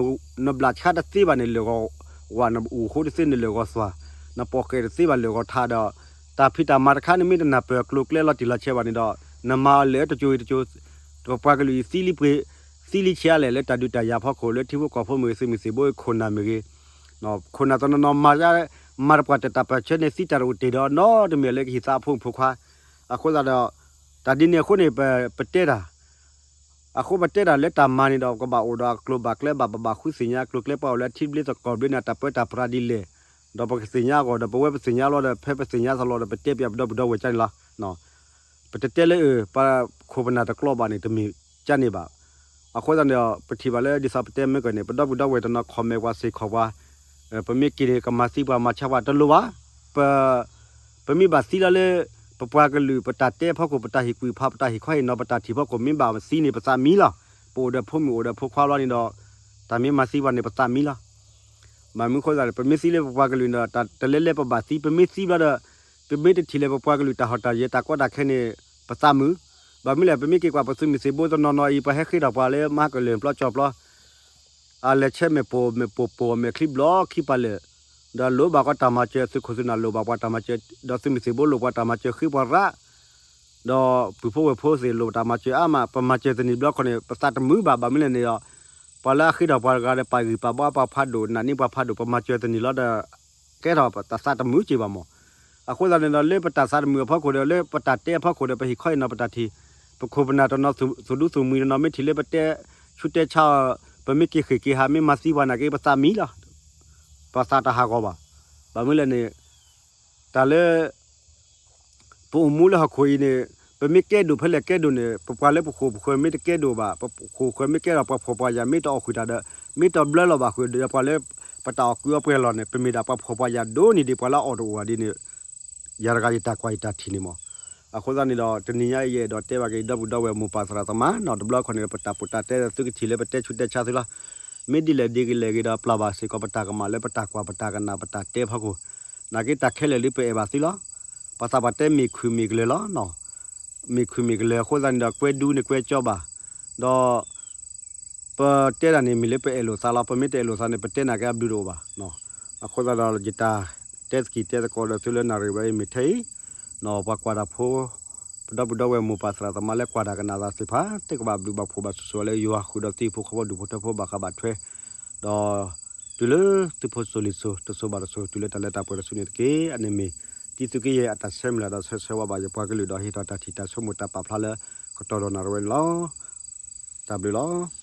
နဘျးဆါတသ့ဘၣ်န့ၣ် လၢာ်ဂီၤဝး နအိၣ်ဃိတသ့န့ၣ် လၢာ်ဂီၤသွၣ် နပိာ်ဃဲးတသ့ဘၣ် လၢာ်ဂီၤထးဒီး တၢ်ဖံးတၢ်မၤတခါ နမ့ၢ်တနၢ်ပၢၢ်ကျိၤကျဲလီၤတံၢ်လီၤဆဲးဘၣ်န့ၣ်ဒီး နမၤအီၤလၢာ်တကၠိအံၤတကၠိ ပပှၤကလုာ်အံၤသံလံပှ့ၤ သံလံဆံးအါလဲၣ် လၢတၢ်ဒုးတၢ်ယၤဖီခိၣ် လၢထံဖိကီၢ်ဖိမ့ၢ်ဂ့ၤ သုးမုၢ်သံၣ်ဘိခိၣ်နၢ်မ့ၢ်ဂ့ၤ ခိၣ်နၢ်တနီၤနီၤမၤ မၤတပှၢ်တၢ်တၢ်ပၢၢ်ဆၢန့ၣ် သံတၢ်တအိၣ်တ့ၢ်ဒီးနီတမံၤလၢကဟံးသးအဖိမုၣ်ဖိခွါ အဃိသတးဒီး တၢ်ဒ်န့ၣ်အဃိန့ၣ် ပ ပတဲတၢ် အဃိပတဲတၢ်လၢတၢ်မၤန့ၣ်ဒီး ကဘၣ်အိၣ်ဒီးအကျိၤဘၣ်ကျဲဘၣ် ပဘၣ်ဃုသ့ၣ်ညါအကျိၤကျဲ ပှၤအိၣ်လၢထံဘျ့သကိးဘျ့န့ၣ် တၢ်ပၢတၢ်ပြးဒ်လဲၣ် ဒီးပကသ့ၣ်ညါအဂီၢ်ဒီး ပဝဲပသ့ၣ်ညါလီၤဒီး ဖဲပသ့ၣ်ညါသးလီၤဒီး ပတဲပၠးပဒီပုၢ်ဒီဝဲၢ်ကန့ၣ်လီၤ. ပတတဲလၢအၢ ပခိၣ်ပနၢ်တကျိၤဘၣ်န့ၣ် တမ့ၢ်ကန့ၣ်ဘၣ်. အဃိသတးန့ၣ်ဒီး ပထံၣ်ဘၣ်လၢဒ်သိးပတဲမ့ၢ်ကန့ၣ် ပဒီပုၢ်ဒီဝဲၢ်တနီၤ comment ပှၤ စ့ၢ်ကီးပှၤ ပမ့ၢ်က့ၤန့ၣ် ကမၤသံပှၤမၤဆါပှၤတလိၣ်ဘၣ်. ပ ပမ့ၢ်ဘၣ်သံလီၤလၢ ပပှၤကလုာ် ပတၢ်တဲအဖီခိၣ် ပတၢ်ဟ့ၣ်ကူၣ်ဖး ပတၢ်ဟ့ၣ်ခီဟ့ၣ်နီၤ ပတၢ်ထံၣ်ဖီခိၣ် မ့ၢ်ဘၣ်သံန့ၣ် ပသးမံလီၤ. ပအိၣ်ဒီးဖိမုၣ်အိၣ်ဒီးဖိခွါလီၤန့ၣ်ဒီး တၢ်မ့ၢ်မၤသံပှၤန့ၣ် ပသးမံလီၤ. ဘၣ်မနုၤအဃိသတးန့ၣ် ပမ့ၢ်သံလၢပပှၤကလုာ်န့ၣ်ဒီး တၢ်တလဲၤလဲၤပဘၣ်သံ ပမ့ၢ်သံဘျီဒီး ပမ့ၢ်တထံၣ်လၢပပှၤကလုာ်တၢ်ဟီၣ်တၢ်ယဲၤတၢ်ကီတၢ်ခဲန့ၣ် ပသးမုာ်. ဘၣ်မနုၤလဲၣ် ပမ့ၢ်က့ၤကွၢ်ပသုးမုၢ်သံၣ်ဘိတနီၤနီၤအံၤ ပှၤဟဲဃ့ထီၣ်ပှၤလၢမၤကလၢၢ်ပျီကၠီပျီ အလဲၤဆဲမဲာ်ပိာ်မဲာ်ပိာ်ပိာ်မဲာ်ချံဘျီခံပၤလၢာ်, ဒီးလိၣ်ဘၣ်ကီတၢ်မၤစၢၤ သုးခိၣ်သုးနၢ်လိၣ်ဘၣ်ပှၤတၢ်မၤစၢၤ ဒီးသုးမုၢ်သံၣ်ဘိလိၣ်ပှၤတၢ်မၤစၢၤဃ့ပှၤရၣ်, ဒီးပုၢ်ဖိဝဲၢ်ဖိသ့ၣ်လိၣ်တၢ်မၤစၢၤအါမး ပမၤစၢၤတနံၤဘျီခီန့ၣ် ပသးတမုာ်ဘၣ် ဘၣ်မနုၤလဲၣ်န့ၣ်ဒီး ပှၤလၢအဃ့ထီၣ်ပှၤတဂၤဒီး ပာ်ဂံၢ်ပာ်ဘါပှၤဖးဒိၣ် နာ်န့ၢ်ပှၤဖးဒိၣ် ပမၤစၢၤတနံၤလီၤဒီး ကဲထီၣ်တၢ်သးတမုာ်က့ၤဘၣ်မး. အဃိသတးန့ၣ်ဒီး လၢပတၢ်သးတမုာ်အဖီခိၣ်ဒီး လၢပတၢ်တဲအဖီခိၣ်ဒီး ပဟ့ၣ်ခီဟ့ၣ်နီၤပတၢ်ထံၣ် ပခိၣ်ပနၢ်တနီၤ သူၣ်ဒူသူၣ်မှံတနီၤ မ့ၢ်ထံၣ်လၢပတဲဆူၣ်တဲဆါအီၤ ပမ့ၢ်က့ၤဃ့ၢ်က့ၤဟး မ့ၢ်မၤသံပှၤနာ်က့ ပသးမံလီၤ. ပသးတဟးဂီၤဘၣ်. ဘၣ်မနုၤလဲၣ်န့ၣ် တၢ်လၢ ပအိၣ်မူလၢဟီၣ်ခိၣ်အံၤန့ၣ် ပမ့ၢ်ကဲဒိၣ်ဖဲလဲၣ်ကဲဒိၣ်န့ၣ် ပပှၤလၢပဃိာ်ပဃၢၤမ့ၢ်တကဲဒိၣ်ဘၣ် ပဃိာ်ပဃၢၤမ့ၢ်ကဲဒီးပှၤဖှီၣ်ပှၤယာ်မ့ၢ်တအီၣ်ဃုာ်တၢ်ဒီး မ့ၢ်တဘျၢလီၤဘၣ်ဃုာ်ဒီးပှၤလၢ ပတၢ်အီၣ်ကုအီပှဲၤလီၢ်န့ၣ် ပမ့ၢ်ဒၣ်ပှၤဖှီၣ်ပှၤယာ်ဒိၣ်န့ၢ်ဒံးပှၤလၢအအီၣ်တအိၣ်ဘၣ်ဒ်န့ၣ် ယၤတဂၤယတၢ်ကွၢ်ယတၢ်ထံၣ်န့ၣ်မး. အဃိသတးန့ၣ်ဒီး တနံၤညါအံၤယအဲၣ်ဒိးတဲဘၣ်က့ၤ ဒီပုၢ်ဒီဝဲၢ်မိၢ်ပၢ်သရၣ်သမါနီၤ တဘျီခီန့ၣ် ပတၢ်ပတၢ်တဲသုကထံၣ်လၢပတဲဆူၣ်တဲဆါသုလီၤ. မ့ၢ်ဒ်လဲၣ်ဒ်လဲၣ်ဂ့ၤဒီး ပျၢ်ဘၣ်စ့ၢ်ကီးပတၢ်ကမၣ်လၢပတၢ်ကွၢ်ပတၢ်ကနၣ်ပတၢ်တဲဖီခိၣ် နာ်က့တၢ်ခဲလၢာ်လၢပအဲၣ်ဘၣ်သုလီၤ. ပှၤသးပှၢ်တဲမ့ၢ်ခုၣ်မ့ၢ်ကလၢၤလီၤ. မ့ၢ်ခုၣ်မ့ၢ်ကလၢၤအဃိသတးန့ၣ်ဒီး ကွဲဒူန့ၣ်ကွဲကၠီဘၣ်. ဒီး ပတဲတၢ်န့ၣ်မ့ၢ်လၢပအဲၣ်လိာ်သးလီၤ. ပမ့ၢ်တအဲၣ်လိာ်သးန့ၣ် ပတဲနာ်က့အဘျုးတအိၣ်ဘၣ်. အဃိသတးဒီးယတၢ်တဲသကံၢ်တဲသကိးဒီးသုလၢနၣ်ရံၣ်ဝဲအံၤမ့ၢ်ထဲအံၤ ပှၤကွၢ်တၢ်ဖိ ပဒီပုၢ်ဒီဝဲၢ်မိၢ်ပၢ်သရၣ်သမါလၢကွၢ်တၢ်ကနၣ်သးသ့ၣ်တဖၣ် တကဘၣ်ဘျုးဘၣ်ဖှိၣ်ဘၣ်ဆူၣ်ဆူၣ်လၢယွၤဃုာ်ဒီးသံဖိဃီဖိဒူၣ်ဖိထၢဖိ ဘၣ်ဃးဘၣ်ထွဲ ဒီး တုၤလၢသုးဖိစိၤလံၤစိၤ တစိၤဘၣ်တစိၤ တုၤလၢတၢ်လၢတၢ်ပှဲၤတစုန့ၣ်တက့ၢ်. အန့ၣ်မ့ၢ် တံသုးက့ယဲၢ်အတၢ်ဆၢမုၢ်လၢ်ဒီးဆၢဆၢဝါဘၣ်ယပှၤကလုာ်ဒီး ဟ့ၣ်ထီၣ်တၢ်ထံၣ်တၢ်ဆိကမိၣ်တၢ်ပာ်ဖျါလၢ ကတီၢ်ဒီးနၣ်ရံၣ်ဝဲန့ၣ်လီၤ. တၢ်ဘျုးလီၤ.